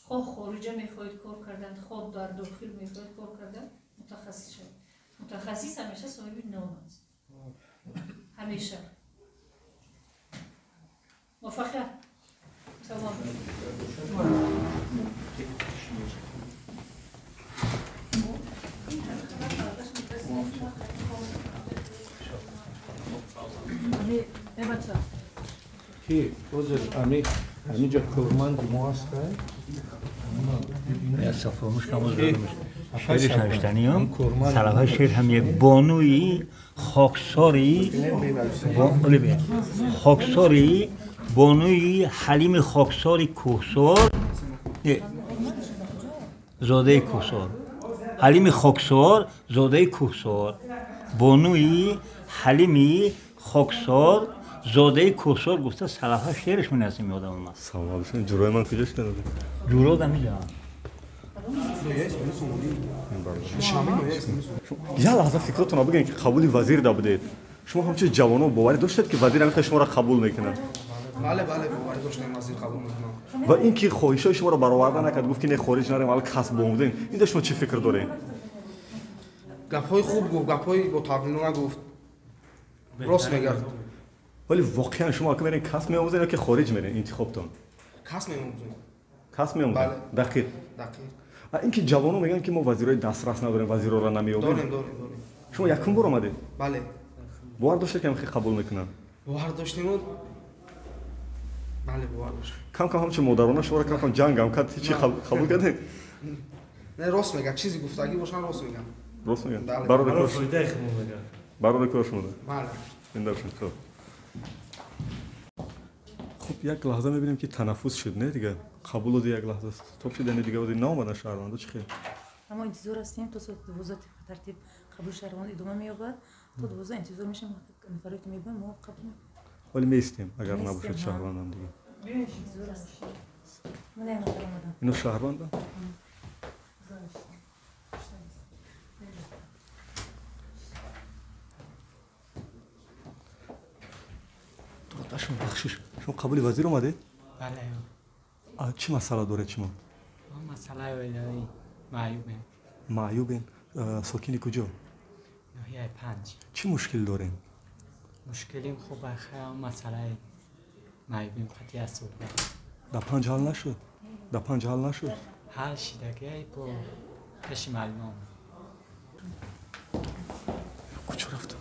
Хоҳ хориҷа мехоҳед кор кардан, хоҳ дар дохил мехоҳед кор кардан, мутахассис шавед. Мутахассис ҳамеша соҳиби ном аст, ҳамеша. Муваффақият. Салом. Ки ҳозир ҳаминҷо корманди мо ҳастай. Фаромӯш шеърش навиштаниям. Салафаи шеър ҳам як бонуи хоксори, хоксори, бонуи ҳалими хоксори кӯҳсор, зодаи кӯҳсор, ҳалими хоксор, зодаи кӯҳсор, бонуи ҳалими хоксор, зодаи кӯҳсор гуфта салафа шеърш менависем, ёдам омад. Салом алейкум. Ҷурои ман куҷо шуда? Ҷуро дамиҷа. Як лаҳза фикротонро бигӯед, ки қабули вазир да будед. Шумо ҳамчун ҷавонон боварӣ доштед, ки вазир ҳамин шуморо қабул мекунад? Бале, бале, боварӣ доштем, вазир қабул мекунад. Ва ин ки хоҳишҳои шуморо бароварда накард, гуфт ки не, хориҷ нарем, аввал касб омӯзем. Инҷо шумо чӣ фикр доред? Гапҳои хуб гуфт, гапҳои ботаъқилона гуфт. Рост мегӯяд. Вале воқеан шумо ака мерен касб меомӯзед ё ки хориҷ мерен, интихобтон? Касб меомӯзем. Касб меомӯзем? Дақиқ. Дақиқ. Ин ки ҷавонон мегӯянд, ки мо вазирҳои дастрас надорем, вазирҳоро намеёбем. Дорем, дорем, дорем. Шумо якум бор омадед? Бале. Бовар доштед, ки ҳамхел қабул мекунанд? Бовар доштем. Бале, бовар доштем. Кам кам ҳамчун модарона шуморо кам кам ҷангам кард, чӣ қабул кардед? Не, рост мегӯяд, чизе гуфтагӣ бошанд, рост мегӯяд. Рост мегӯяд. Барои фоидаи худмон мегӯяд. Барои кор шумо. Бале. Зинда бошед. Хуб. Хуб, як лаҳза мебинем, ки танаффус шуд, не дига? Қабулоди як лаҳза стоп шуд, яъне дига оди наомадан шаҳрвандо, чӣ хел? Мо интизор ҳастем то соати 12 тартиб қабули шаҳрванд идома меёбад. То 12 интизор мешавем, нафаре ки мебоянд, мо қабул мекунем. Вале меистем, агар набошад шаҳрвандам дига. Интизор ҳастем. Ман як нафар омадам. Ино шаҳрвандам? Шумо бахшиш, шумо қабули вазир омадед? Бале. Чӣ масъала доред шумо? Масъалаи оилавӣ, маъюбем. Маъюбем? Сокини куҷо? Ноҳияи Панҷ. Чӣ мушкил дорем? Мушкилим хуб, масъалаи маъюбим қатъи аст. Дар Панҷ ҳал нашуд? Дар Панҷ ҳал нашуд? Ҳал шидагиай бо пеши муаллимон. Куҷо рафтам?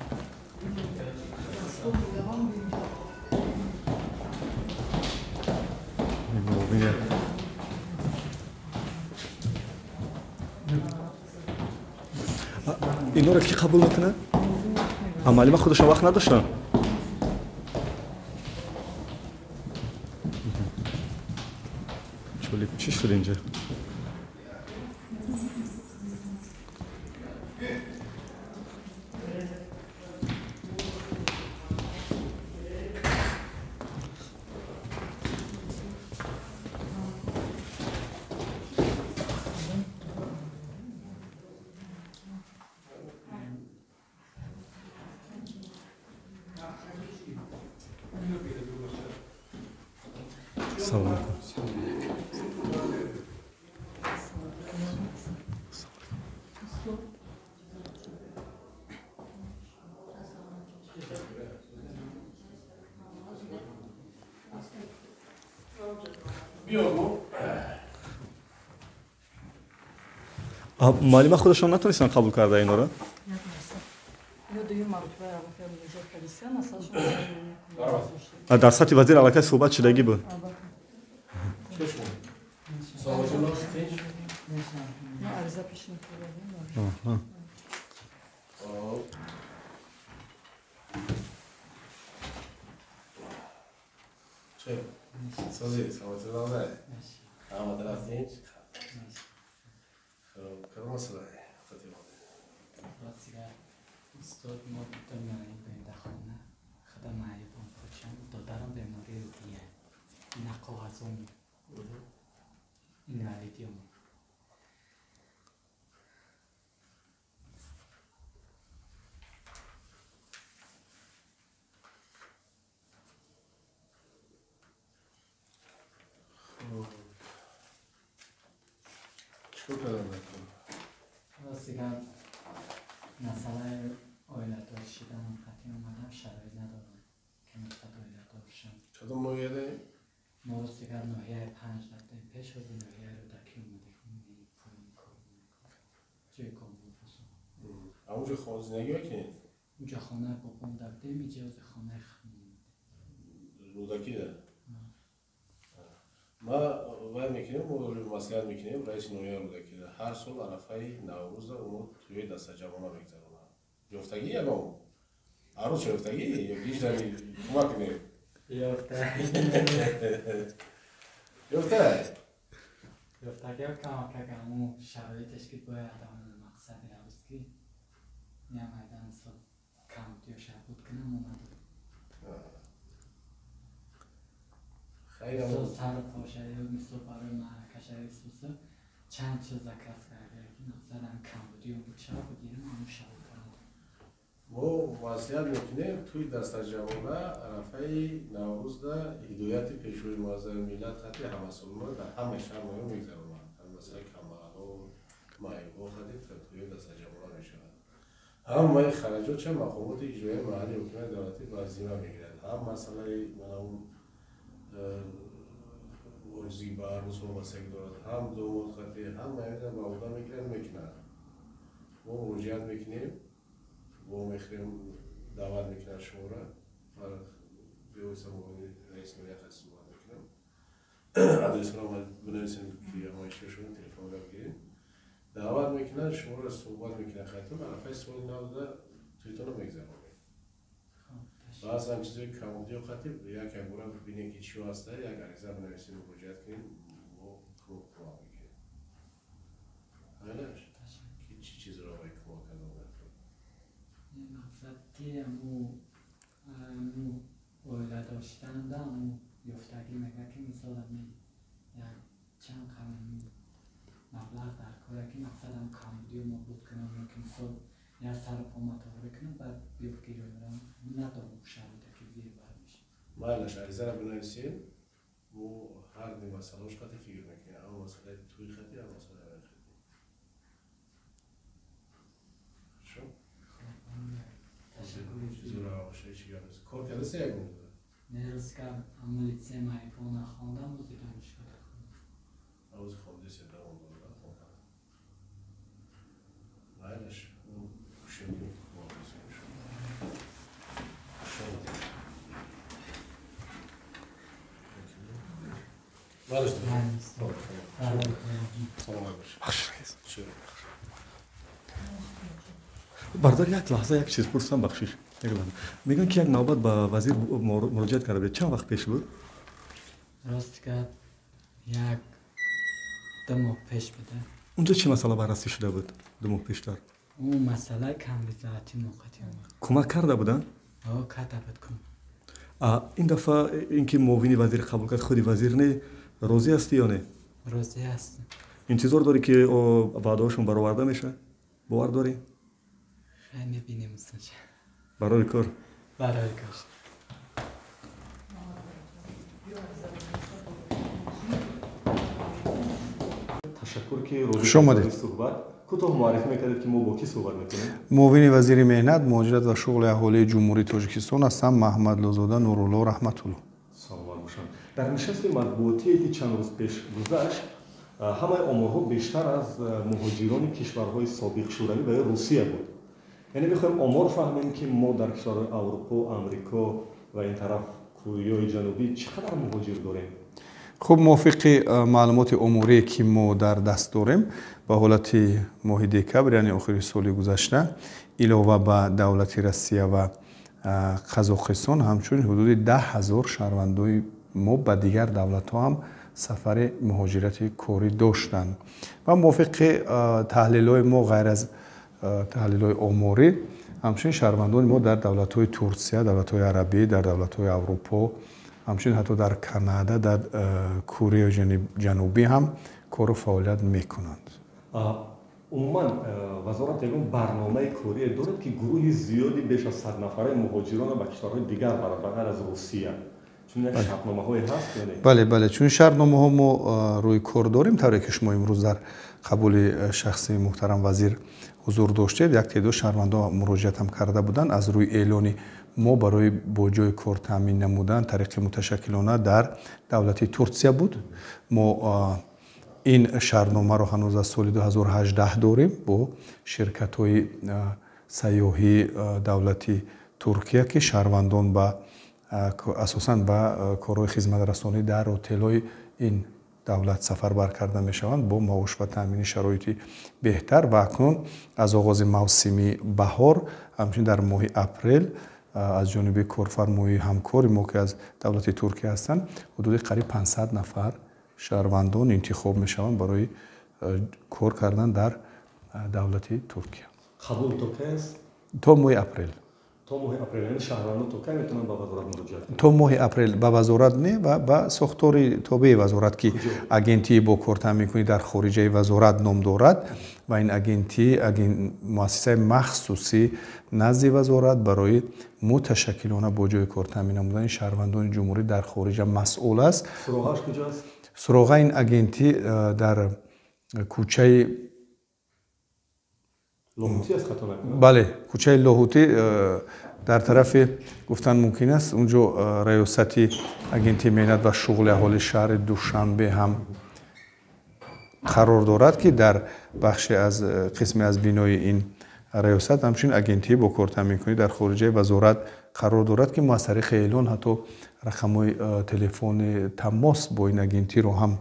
Инора ки қабул мекунад? Муаллима худашон вақт надоштанд? Ҷолиб, чӣ шуд инҷа? Салом алейкум. Муаллима худашон натонистанд қабул карда инора? Дар сатҳи вазир аллакай суҳбат шудагӣ буд. Устод, мо ду маъюбем дар хона. Худо маъюбам худшам, додарам бемории рӯҳия. Ина коғазом, инвалидиём. Чӣ кардан дар кор? Рости гап, масъалаи оиладор шиданам қатъи омадам, шароит надорам ки мақсад оиладор шам. Кадом ноҳияда? Мо рости гап ноҳияи Панҷ рафтем, пеш аз ноҳияи Рӯдакӣ омадем, поёни кор ҷои кор бошам. А унҷо зиндагӣ мекунед? Унҷо хонаи бобом дафтем, иҷози хонаи худмон. Рӯдакида? Ма вай мекунем, мо маслиҳат мекунем, раиси ноҳияи Рӯдакида. Ҳар сол арафаи Наврӯза оно тӯёи дастаҷамъона мегузаронанд. Ёфтагӣ ягон? Арӯс ёфтагӣ ё гиждани кӯмак кунем? Ёфта. Ёфта? Ёфтагиҳо камакак ҳамун шароитеш ки бояд ҳамун мақсади арӯс ки я майдан мисол камтиё шабуд кунам омадам. Мисол сару пошаё, мисол барои маъракашаё исуса чанд чиз заказ карда ки мақсадам камбудиё буд, шабуд гирам ҳамун шабуд кардам. Мо маслиҳат мекунем тӯи дастаҷамъона арафаи Наврӯзда ҳидояти Пешвои муаззами миллат хати ҳамасолона дар ҳамаи шаҳр ноҳия мегузаронанд. Ҳам масъалаи камбағалҳо, маъюбҳо хати тӯи дастаҷамъона мешавад. Ҳамаи хараҷотша мақомоти иҷроияи маҳаллии ҳукумати давлатӣ ба зимма мегирад. Ҳам масъалаи манаун оризӣ ба арӯс вобастагӣ дорад, ҳам домод хати, ҳамаи инро ба уҳда мегиранд, мекунанд. Мо муроҷиат мекунем, мо мехӯрем, даъват мекунанд шуморо. Бевосита муовини раиси ноҳия қасд суҳбат мекунам. Адресро бинависем ки ҳамаи шумо телефонро бигирем. Даъват мекунанд, шуморо суҳбат мекунанд хайтон, арафаи соли навда тӯйтонро мегузаронем. Баъзан чизои камбудиё хати як якбора бибинем ки чиё ҳаста, як ариза бинависем, муроҷиат кунем, мо кӯмак мекунем. Айлаш? Ки чӣ чизро вай кӯмак кардан дар кор? Мақсад ки аму оиладор шиданамда аму ёфтагӣ мега ки мисол ами як чанд қадам маблағ дар кора ки мақсадам камбудиё нобуд кунам ё ки мисол я сару пома тоғрӣ кунам, баъд биёфгирам, надорам шароите ки вир бар мешавам. Майлаш, аризаро бинависем, мо ҳар ду масъалаош хати фикр мекунем, ҳам масъалаи тӯи хати, ҳам масъалаи вай хати. Хорошо? Кор кардаси ягон ҷо? Не, рости гап, ҳамун литсей маъюбона хондам, ози донишгоҳ хондам. Ози хондеси, давом дорад хондан. Майлаш, кӯшем ки кӯмак расонем шумо. Хуш омадед. Майлаш, саломат бошед. Бародар, як лаҳза як чиз пурсам, бахшиш. Мегӯянд ки як навбат ба вазир муроҷиат карда будед. Чанд вақт пеш буд? Рости гап, 1-2 моҳ пеш буда. Унҷо чӣ масъала баррасӣ шуда буд 2 моҳ пештар? Ӯ масъалаи камбизоатӣ муваққатӣ омад. Кӯмак карда буданд? О, карда буд кӯмак. Ин дафъа ин ки муовини вазир қабул кард, худи вазир не, розӣ ҳастӣ ё не? Розӣ ҳастам. Интизор дорӣ ки ваъдаҳошон бароварда мешавад? Бовар дорӣ? Хай, мебинем усанча. Барои кор. Барои кор. Ташаккур ки розӣ Хуш омадед. суҳбат. Кӯтоҳ муаррифӣ мекардед ки мо бо кӣ суҳбат мекунем? Муовини вазири меҳнат, муҳоҷират ва шуғли аҳолии Ҷумҳурии Тоҷикистон ҳастам Маҳмадлозода Нурулло Раҳматулло. Саломат бошам. Дар нишасти матбуотие ки чанд рӯз пеш гузашт, ҳамаи оморҳо бештар аз муҳоҷирони кишварҳои собиқ Шӯравӣ ва ё Русия буд. Яъне мехоҳем омор фаҳмем ки мо дар кишварҳои Аврупо, Амрико ва ин тараф Кореяи Ҷанубӣ чӣ қадар муҳоҷир дорем? Хуб, мувофиқи маълумоти оморие ки мо дар даст дорем, ба ҳолати моҳи декабр, яъне охири соли гузашта, илова ба давлати Россия ва Қазоқистон, ҳамчунин ҳудуди 10 000 шаҳрвандои мо ба дигар давлатҳо ҳам сафари муҳоҷирати корӣ доштанд. Ва мувофиқи таҳлилҳои мо, ғайр аз таҳлилҳои оморӣ, ҳамчунин шаҳрвандони мо дар давлатҳои Турсия, давлатҳои арабӣ, дар давлатҳои Аврупо, ҳамчунин ҳатто дар Канада, дар Кореяи Ҷанубӣ ҳам кору фаъолият мекунанд. Умуман вазорат ягон барномаи корие дорад ки гурӯҳи зиёди беш аз 100 нафараи муҳоҷиронро ба кишварҳои дигар барад, ба ғайр аз Русия? Чун як шартномаҳое ҳаст ё не? Бале, бале, чунин шартномаҳо мо рӯи кор дорем, тавре ки шумо имрӯз дар қабули шахси муҳтарам вазир ҳузур доштед, як теъдод шаҳрвандон муроҷиат ҳам карда буданд аз рӯи эълони мо барои бо ҷои кор таъмин намудан тариқи муташаккилона дар давлати Турсия буд. Мо ин шартномаро ҳанӯз аз соли 2018 дорем бо ширкатҳои сайёҳии давлати Туркия, ки шаҳрвандон ба асосан ба корҳои хизматрасонӣ дар отелҳои ин давлат сафарбар карда мешаванд бо маош ва таъмини шароити беҳтар. Ва акнун аз оғози мавсими баҳор, ҳамчунин дар моҳи апрел, аз ҷониби корфармои ҳамкори мо, ки аз давлати Туркия ҳастанд, ҳудуди қариб 500 нафар шаҳрвандон интихоб мешаванд барои кор кардан дар давлати Туркия. Қабул то кай аст? То моҳи апрел. То моҳи апрел, яъне шаҳрвандон то кай метавонанд ба вазорат муроҷиат кунанд? То моҳи апрел ба вазорат не, ва ба сохтори тобеи вазорат, ки агентии бо кор таъминкунӣ дар хориҷаи вазорат ном дорад, ва ин агентӣ муассисаи махсусӣ назди вазорат барои муташаккилона бо ҷои кор таъмин намудани шаҳрвандони ҷумҳурӣ дар хориҷа масъул аст. Суроғааш куҷоаст? Суроғаи ин агентӣ дар кӯчаи Лоҳутӣ аст, хато накунам? Бале, кӯчаи Лоҳутӣ дар тарафи гуфтан мумкин аст, унҷо раёсати агентии меҳнат ва шуғли аҳолии шаҳри Душанбе ҳам қарор дорад, ки дар бахше аз қисме аз бинои ин раёсат ҳамчунин агентии бо кор таъминкунӣ дар хориҷаи вазорат қарор дорад, ки мо аз тариқи эълон ҳатто рақамҳои телефони тамос бо ин агентиро ҳам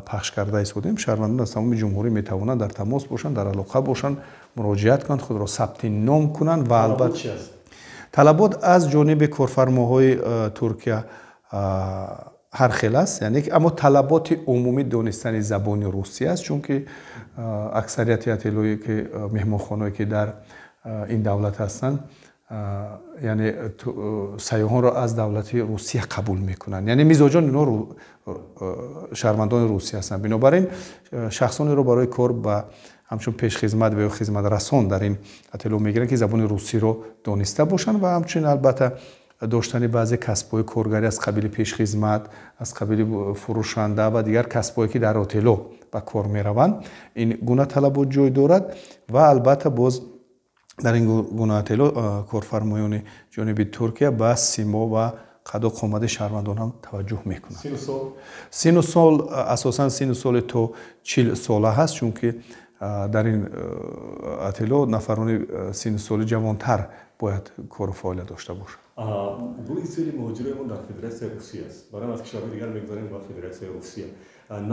пахш карда истодем. Шаҳрвандон аз тамоми ҷумҳурӣ метавонанд дар тамос бошанд, дар алоқа бошанд, муроҷиат кунанд, худро сабти ном кунанд. Ва албатта талабот аз ҷониби корфармоҳои Туркия ҳар хел аст, яъне аммо талаботи умумӣ донистани забони русӣ аст, чунки аксарияти отелҳое ки меҳмонхонаое ки дар ин давлат ҳастанд, яъне сайёҳонро аз давлати Русия қабул мекунанд, яъне мизоҷон инҳо шаҳрвандони Русия ҳастанд. Бинобар ин шахсонеро барои кор ба ҳамчун пешхизмат ва ё хизматрасон дар ин отелҳо мегиранд, ки забони русиро дониста бошанд ва ҳамчунин албатта доштани баъзе касбҳои коргарӣ аз қабили пешхизмат, аз қабили фурӯшанда ва дигар касбҳое ки дар отелҳо ба кор мераванд, ин гуна талабот ҷой дорад. Ва албатта боз дар ин гуна отелҳо корфармоёни ҷониби Туркия ба симо ва қаду қомади шаҳрвандон ҳам таваҷҷӯҳ мекунанд. Сину сол асосан сину соли то 40 сола ҳаст, чунки дар ин отелҳо нафарони сину соли ҷавонтар бояд кору фаъолият дошта бошанд. Гурӯҳи зиёди муҳоҷирои мо дар Федератсияи Русия аст. Барои аз кишварҳои дигар мегузарем ба Федератсияи Русия.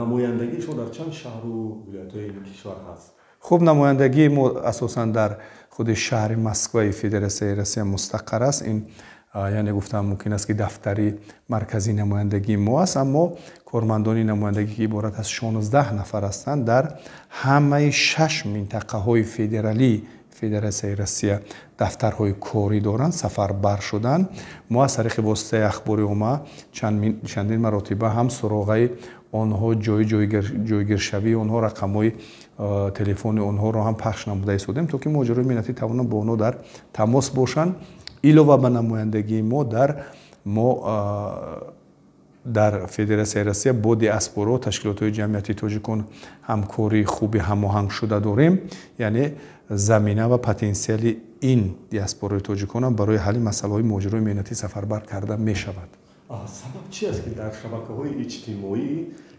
Намояндагии шумо дар чанд шаҳру вилоятҳои ин кишвар ҳаст? Хуб, намояндагии мо асосан дар худи шаҳри Москваи Федератсияи Россия мустақар аст. Ин яъне гуфтан мумкин аст, ки дафтари марказии намояндагии мо аст, аммо кормандони намояндагӣ, ки иборат аз 16 нафар ҳастанд, дар ҳамаи 6 минтақаҳои федералии Федератсияи Россия дафтарҳои корӣ доранд, сафарбар шуданд. Мо аз тариқи воситаи ахбори омма чандин маротиба ҳам суроғаи онҳо, ҷои ҷойгиршавии онҳо, рақамҳои телефони онҳоро ҳам пахш намуда истодем, то ки муҳоҷирони меҳнатӣ тавонанд бо онҳо дар тамос бошанд. Илова ба намояндагии мо дар Федератсияи Россия бо диаспоро, ташкилотҳои ҷамъияти тоҷикон ҳамкории хуби ҳамоҳангшуда дорем, яъне замина ва потенсиали ин диаспорои тоҷиконам барои ҳалли масъалаҳои муҳоҷирони меҳнатӣ сафарбар карда мешавад. Сабаб чи аст, ки дар шабакаҳои иҷтимоӣ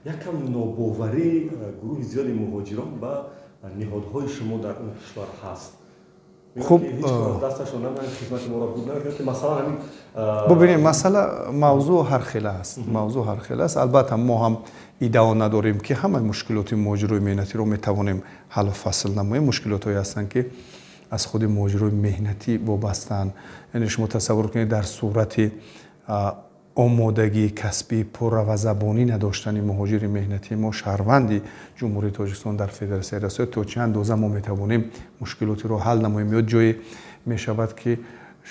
якам нобоварӣ гурӯҳи зиёди муҳоҷирон ба ниҳодҳои шумо дар он кишвар ҳаст? Хуб, бубинед, масъала мавзӯъ ҳар хела аст, мавзӯъ ҳар хела аст. Албатта мо ҳам иддао надорем, ки ҳамаи мушкилоти муҳоҷирои меҳнатиро метавонем ҳаллу фасл намоем. Мушкилотҳое ҳастанд, ки аз худи муҳоҷирои меҳнатӣ вобастаанд. Яъне шумо тасаввур кунед, дар сурати омодагии касбии пурра ва забонӣ надоштани муҳоҷири меҳнатии мо, шаҳрванди Ҷумҳурии Тоҷикистон дар Федератсияи Россия, то чӣ андоза мо метавонем мушкилотиро ҳал намоем. Ё ҷое мешавад, ки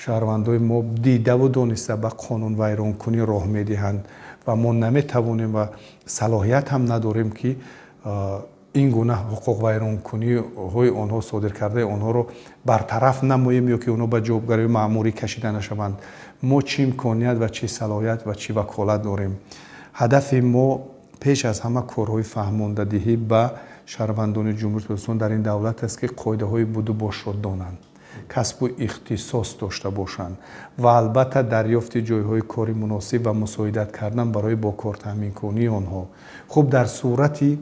шаҳрвандои мо дидаву дониста ба қонунвайронкунӣ роҳ медиҳанд ва мо наметавонем ва салоҳият ҳам надорем, ки ин гуна ҳуқуқвайронкуниҳои онҳо, содир кардаи онҳоро бартараф намоем ё ки онҳо ба ҷавобгарии маъмурӣ кашида нашаванд. Мо чӣ имконият ва чӣ салоҳият ва чӣ ваколат дорем? Ҳадафи мо пеш аз ҳама корҳои фаҳмондадиҳӣ ба шаҳрвандони Ҷумҳурии Тоҷикистон дар ин давлат аст, ки қоидаҳои будубошро донанд, касбу ихтисос дошта бошанд ва албатта дарёфти ҷойҳои кори муносиб ва мусоидат кардан барои бо кор таъминкунии онҳо. Хуб, дар сурати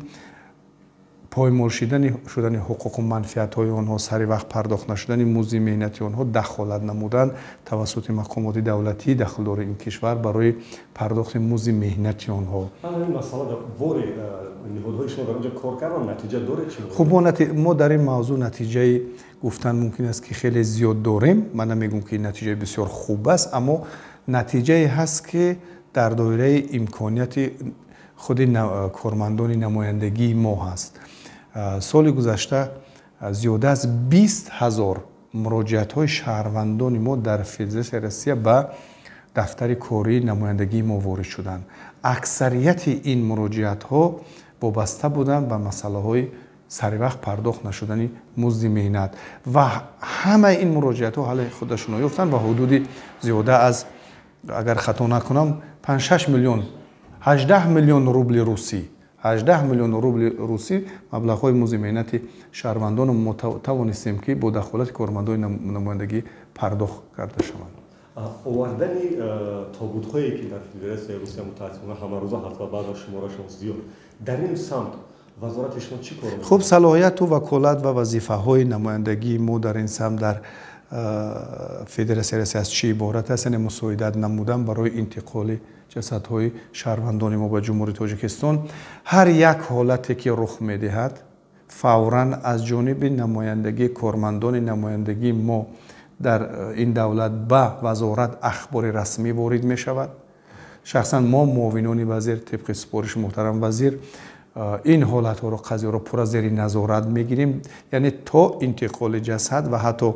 поймол шудани ҳуқуқу манфиатҳои онҳо, сари вақт пардохт нашудани музди меҳнати онҳо, дахолат намудан тавассути мақомоти давлатии дахлдори ин кишвар барои пардохти музди меҳнати онҳо. Ин масъала бори ниҳодҳои шумо дар онҷо кор кардан натиҷа доред? Хуб, мо дар ин мавзӯъ натиҷаи гуфтан мумкин аст, ки хеле зиёд дорем. Ман намегӯм, ки ин натиҷаи бисёр хуб аст, аммо натиҷае ҳаст, ки дар доираи имконияти худи кормандони намояндагии мо ҳаст. Соли гузашта зиёда аз 20 000 муроҷиатҳои шаҳрвандони мо дар Федератсияи Россия ба дафтари кории намояндагии мо ворид шуданд. Аксарияти ин муроҷиатҳо вобаста буданд ба масъалаҳои саривақт пардохт нашудани музди меҳнат ва ҳамаи ин муроҷиатҳо ҳалли худашонро ёфтанд ва ҳудуди зиёда аз, агар хато накунам, 5-6 миллион, 18 миллион рубли русӣ, 18 миллион рубли русӣ маблағҳои музди меҳнати шаҳрвандонро мо тавонистем, ки бо дахолати кормандони намояндагӣ пардохт карда шаванд. Овардани тобутҳое, ки дар Федератсияи Русия мутаассифона ҳамарӯза ҳаст ва баъзан шуморашон зиёд, дар ин самт вазорати шумо чӣ кор мекунад? Хуб, салоҳияту ваколат ва вазифаҳои намояндагии мо дар ин самт дар Федератсияи Русия аз чӣ иборат аст? Яъне мусоидат намудан барои интиқоли ҷасадҳои шаҳрвандони мо ба Ҷумҳурии Тоҷикистон. Ҳар як ҳолате ки рух медиҳад, фавран аз ҷониби намояндагии кормандони намояндагии мо дар ин давлат ба вазорат ахбори расмӣ ворид мешавад. Шахсан мо, муовинони вазир, тибқи супориши муҳтарам вазир, ин ҳолатҳоро, қазияро пурра зери назорат мегирем, яъне то интиқоли ҷасад ва ҳатто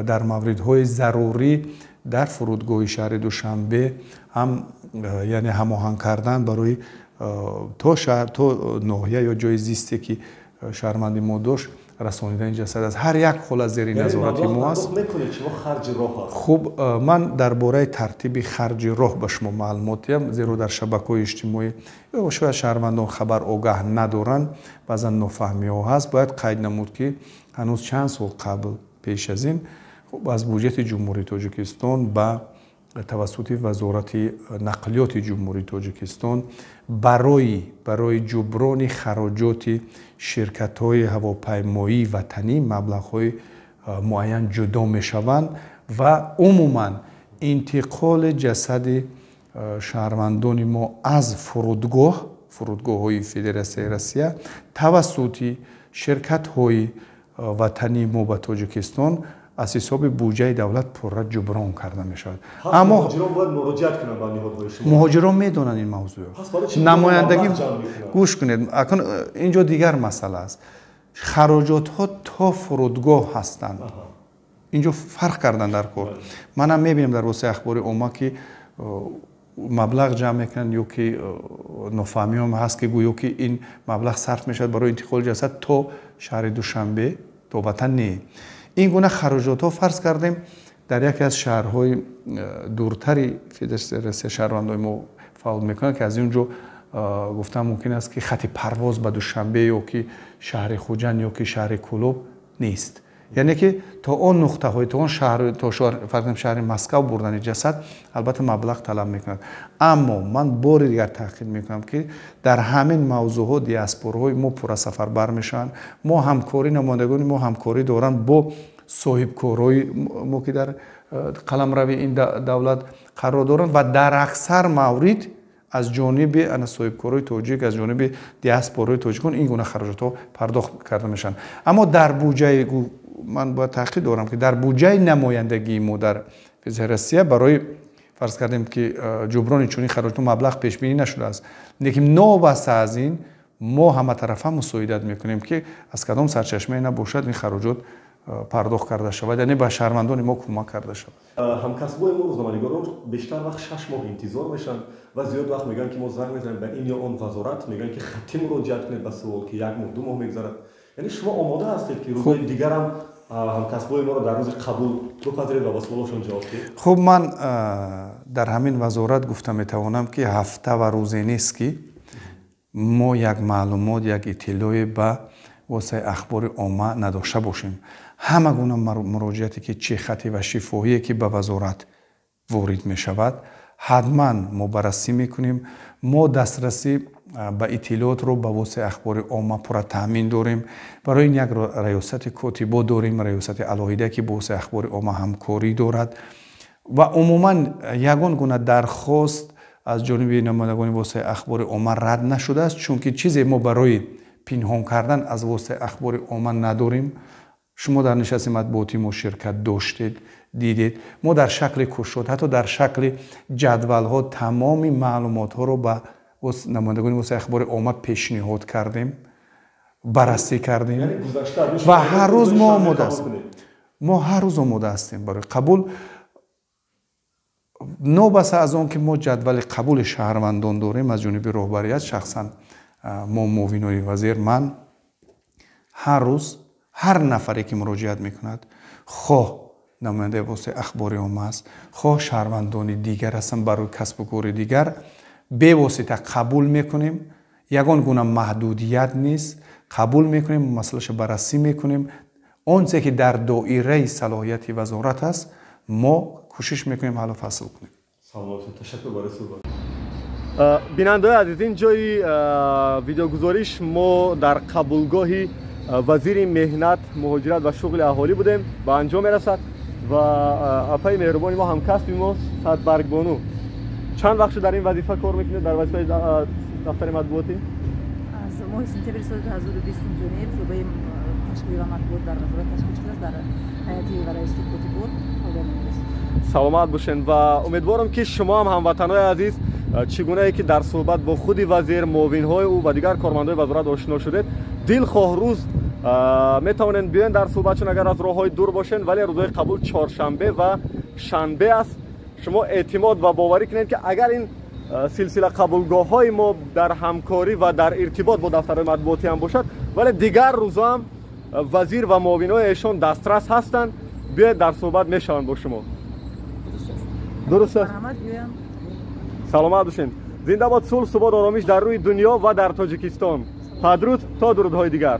дар мавридҳои зарурӣ дар фурудгоҳи шаҳри Душанбе ҳам, яъне ҳамоҳанг кардан барои то шаҳр, то ноҳия ё ҷои зисте, ки шаҳрванди мо дошт, расонидани ҷасад аст. Ҳар як ҳолат зери назорати мо аст. Хуб, ман дар бораи тартиби харҷи роҳ ба шумо маълумот диҳам, зеро дар шабакаҳои иҷтимоӣ ё шояд шаҳрвандон хабар огаҳ надоранд, баъзан нофаҳмиҳо ҳаст. Бояд қайд намуд, ки ҳанӯз чанд сол қабл пеш аз ин, хуб, аз буҷети Ҷумҳурии Тоҷикистон ба тавассути Вазорати нақлиёти Ҷумҳурии Тоҷикистон барои ҷуброни хароҷоти ширкатҳои ҳавопаймоии ватанӣ маблағҳои муайян ҷудо мешаванд ва умуман интиқоли ҷасади шаҳрвандони мо аз фурудгоҳҳои Федератсияи Россия тавассути ширкатҳои ватании мо ба Тоҷикистон аз ҳисоби буҷаи давлат пурра ҷуброн карда мешавад. Аммо муҳоҷирон бояд муроҷиат кунанд ба ниҳодҳои шумо. Муҳоҷирон медонанд ин мавзӯъро. Намояндагӣ, гӯш кунед, акнун инҷо дигар масъала аст. Хароҷотҳо то фурудгоҳ ҳастанд. Инҷо фарқ кардан дар кор. Манам мебинам дар воситаи ахбори омма, ки маблағ ҷамъ мекунанд ё ки нофаҳмиҳом ҳаст, ки гӯё ки ин маблағ сарф мешавад барои интиқоли ҷасад то шаҳри Душанбе, то ватан. Не. Ин гуна хароҷотҳо, фарз кардем, дар яке аз шаҳрҳои дуртари Федератсияи Россия шаҳрвандони мо фаъол мекунанд, ки аз ин ҷо гуфтан мумкин аст, ки хати парвоз ба Душанбе ё ки шаҳри Хуҷанд ё ки шаҳри Кӯлоб нест. Яъне ки то он нуқтаҳои, то он шаҳр, то фарз кардем шаҳри Москав бурдани ҷасад албатта маблағ талаб мекунад. Аммо ман бори дигар таъкид мекунам, ки дар ҳамин мавзӯъҳо диаспораҳои мо пурра сафарбар мешаванд. Мо ҳамкорӣ, намояндагони мо ҳамкорӣ доранд бо соҳибкорҳои мо, ки дар қаламрави ин давлат қарор доранд ва дар аксар маврид аз ҷониби ана соҳибкорои тоҷик, аз ҷониби диаспораи тоҷикон ин гуна хароҷотҳо пардохт карда мешаванд. Аммо дар буҷаи, ман бояд таъкид дорам, ки дар буҷаи намояндагии мо дар Федератсияи Россия барои, фарз кардем, ки ҷуброни чунин хароҷотҳо маблағ пешбинӣ нашудааст. Лекин новобаста аз ин мо ҳаматарафа мусоидат мекунем, ки аз кадом сарчашмае набошад ин хароҷот пардохт карда шавад, яъне ба шаҳрвандони мо кӯмак карда шавад. Ҳамкасбои мо, рӯзноманигорон, бештар вақт 6 моҳ интизор мешаванд ва зиёд вақт мегӯянд, ки мо занг мезанем ба ин ё он вазорат, мегӯянд, ки хатти муроҷиат кунед ба суол, ки 1 моҳ, 2 моҳ мегузарад. Яъне шумо омода ҳастед, ки рӯзҳои дигарам ҳамкасбои моро дар рӯзи қабул бипазиред ва ба суолашон ҷавоб диҳед? Хуб, ман дар ҳамин вазорат гуфта метавонам, ки ҳафта ва рӯзе нест, ки мо як маълумот, як иттилоъе ба воситаи ахбори омма надошта бошем. Ҳама гуна муроҷиате ки чӣ хатӣ ва шифоҳие ки ба вазорат ворид мешавад, ҳатман мо баррасӣ мекунем. Мо дастрасӣ ба иттилоотро ба воситаи ахбори омма пурра таъмин дорем. Барои ин як раёсати котибо дорем, раёсати алоҳида ки бо воситаи ахбори омма ҳамкорӣ дорад ва умуман ягон гуна дархост аз ҷониби намояндагони воситаи ахбори омма рад нашудааст, чунки чизе мо барои пинҳон кардан аз воситаи ахбори омма надорем. Шумо дар нишасти матбуотӣ мо ширкат доштед, дидед. Мо дар шакли кушод, ҳатто дар шакли ҷадвалҳо тамоми маълумотҳоро ба намояндагони воситаи ахбори омма пешниҳод кардем, баррасӣ кардем ва ҳар рӯз мо омода ҳастем. Мо ҳар рӯз омода ҳастем барои қабул. Нобаста аз он ки мо ҷадвали қабули шаҳрвандон дорем аз ҷониби роҳбарият, шахсан мо муовинои вазир, ман ҳар рӯз ҳар нафаре ки муроҷиат мекунад, хоҳ намояндаи воситаи ахбори омма аст, хоҳ шаҳрвандони дигар ҳастанд барои касбу кори дигар, бевосита қабул мекунем. Ягон гуна маҳдудият нест, қабул мекунем, масъалаша баррасӣ мекунем. Он чизе ки дар доираи салоҳияти вазорат аст, мо кӯшиш мекунем ҳаллу фасл кунем. Ташаккур барои суҳбат. Бинандаои азиз, ин ҷои видеогузориш мо дар қабулгоҳи вазири меҳнат, муҳоҷират ва шуғли аҳолӣ будем, ба анҷом мерасад ва апаи меҳрубони мо, ҳамкасби мо Садбаргбону, чанд вақт шуд дар ин вазифа кор мекунед, дар вазифаи дафтари матбуотӣ? Аз моҳи сентябри соли 2020 ҷониб шӯъбаи ташкилӣ ва матбуот дар вазорат ташкил шудааст, дар ҳайати ва раиси котибот фаъолият мекунад. Саломат бошед ва умедворам ки шумо ҳам ҳамватанои азиз, чӣ гунае ки дар суҳбат бо худи вазир, муовинҳои ӯ ва дигар кормандои вазорат ошино шудед, дилхоҳ рӯз метавонед биёен дар суҳбат, чун агар аз роҳҳои дур бошед, вале рӯзҳои қабул чоршанбе ва шанбе аст. Шумо эътимод ва боварӣ кунед ки агар ин силсила қабулгоҳҳои мо дар ҳамкорӣ ва дар иртибот бо дафтарҳои матбуотӣ ҳам бошад, вале дигар рӯзҳо ҳам вазир ва муовинҳои эшон дастрас ҳастанд. Биёед дар суҳбат мешаванд бо шумо. Дуруст аст? Саломат бошед. Зинда бод сулҳ, субот, оромиш дар рӯи дунё ва дар Тоҷикистон. Падруд то дурудҳои дигар.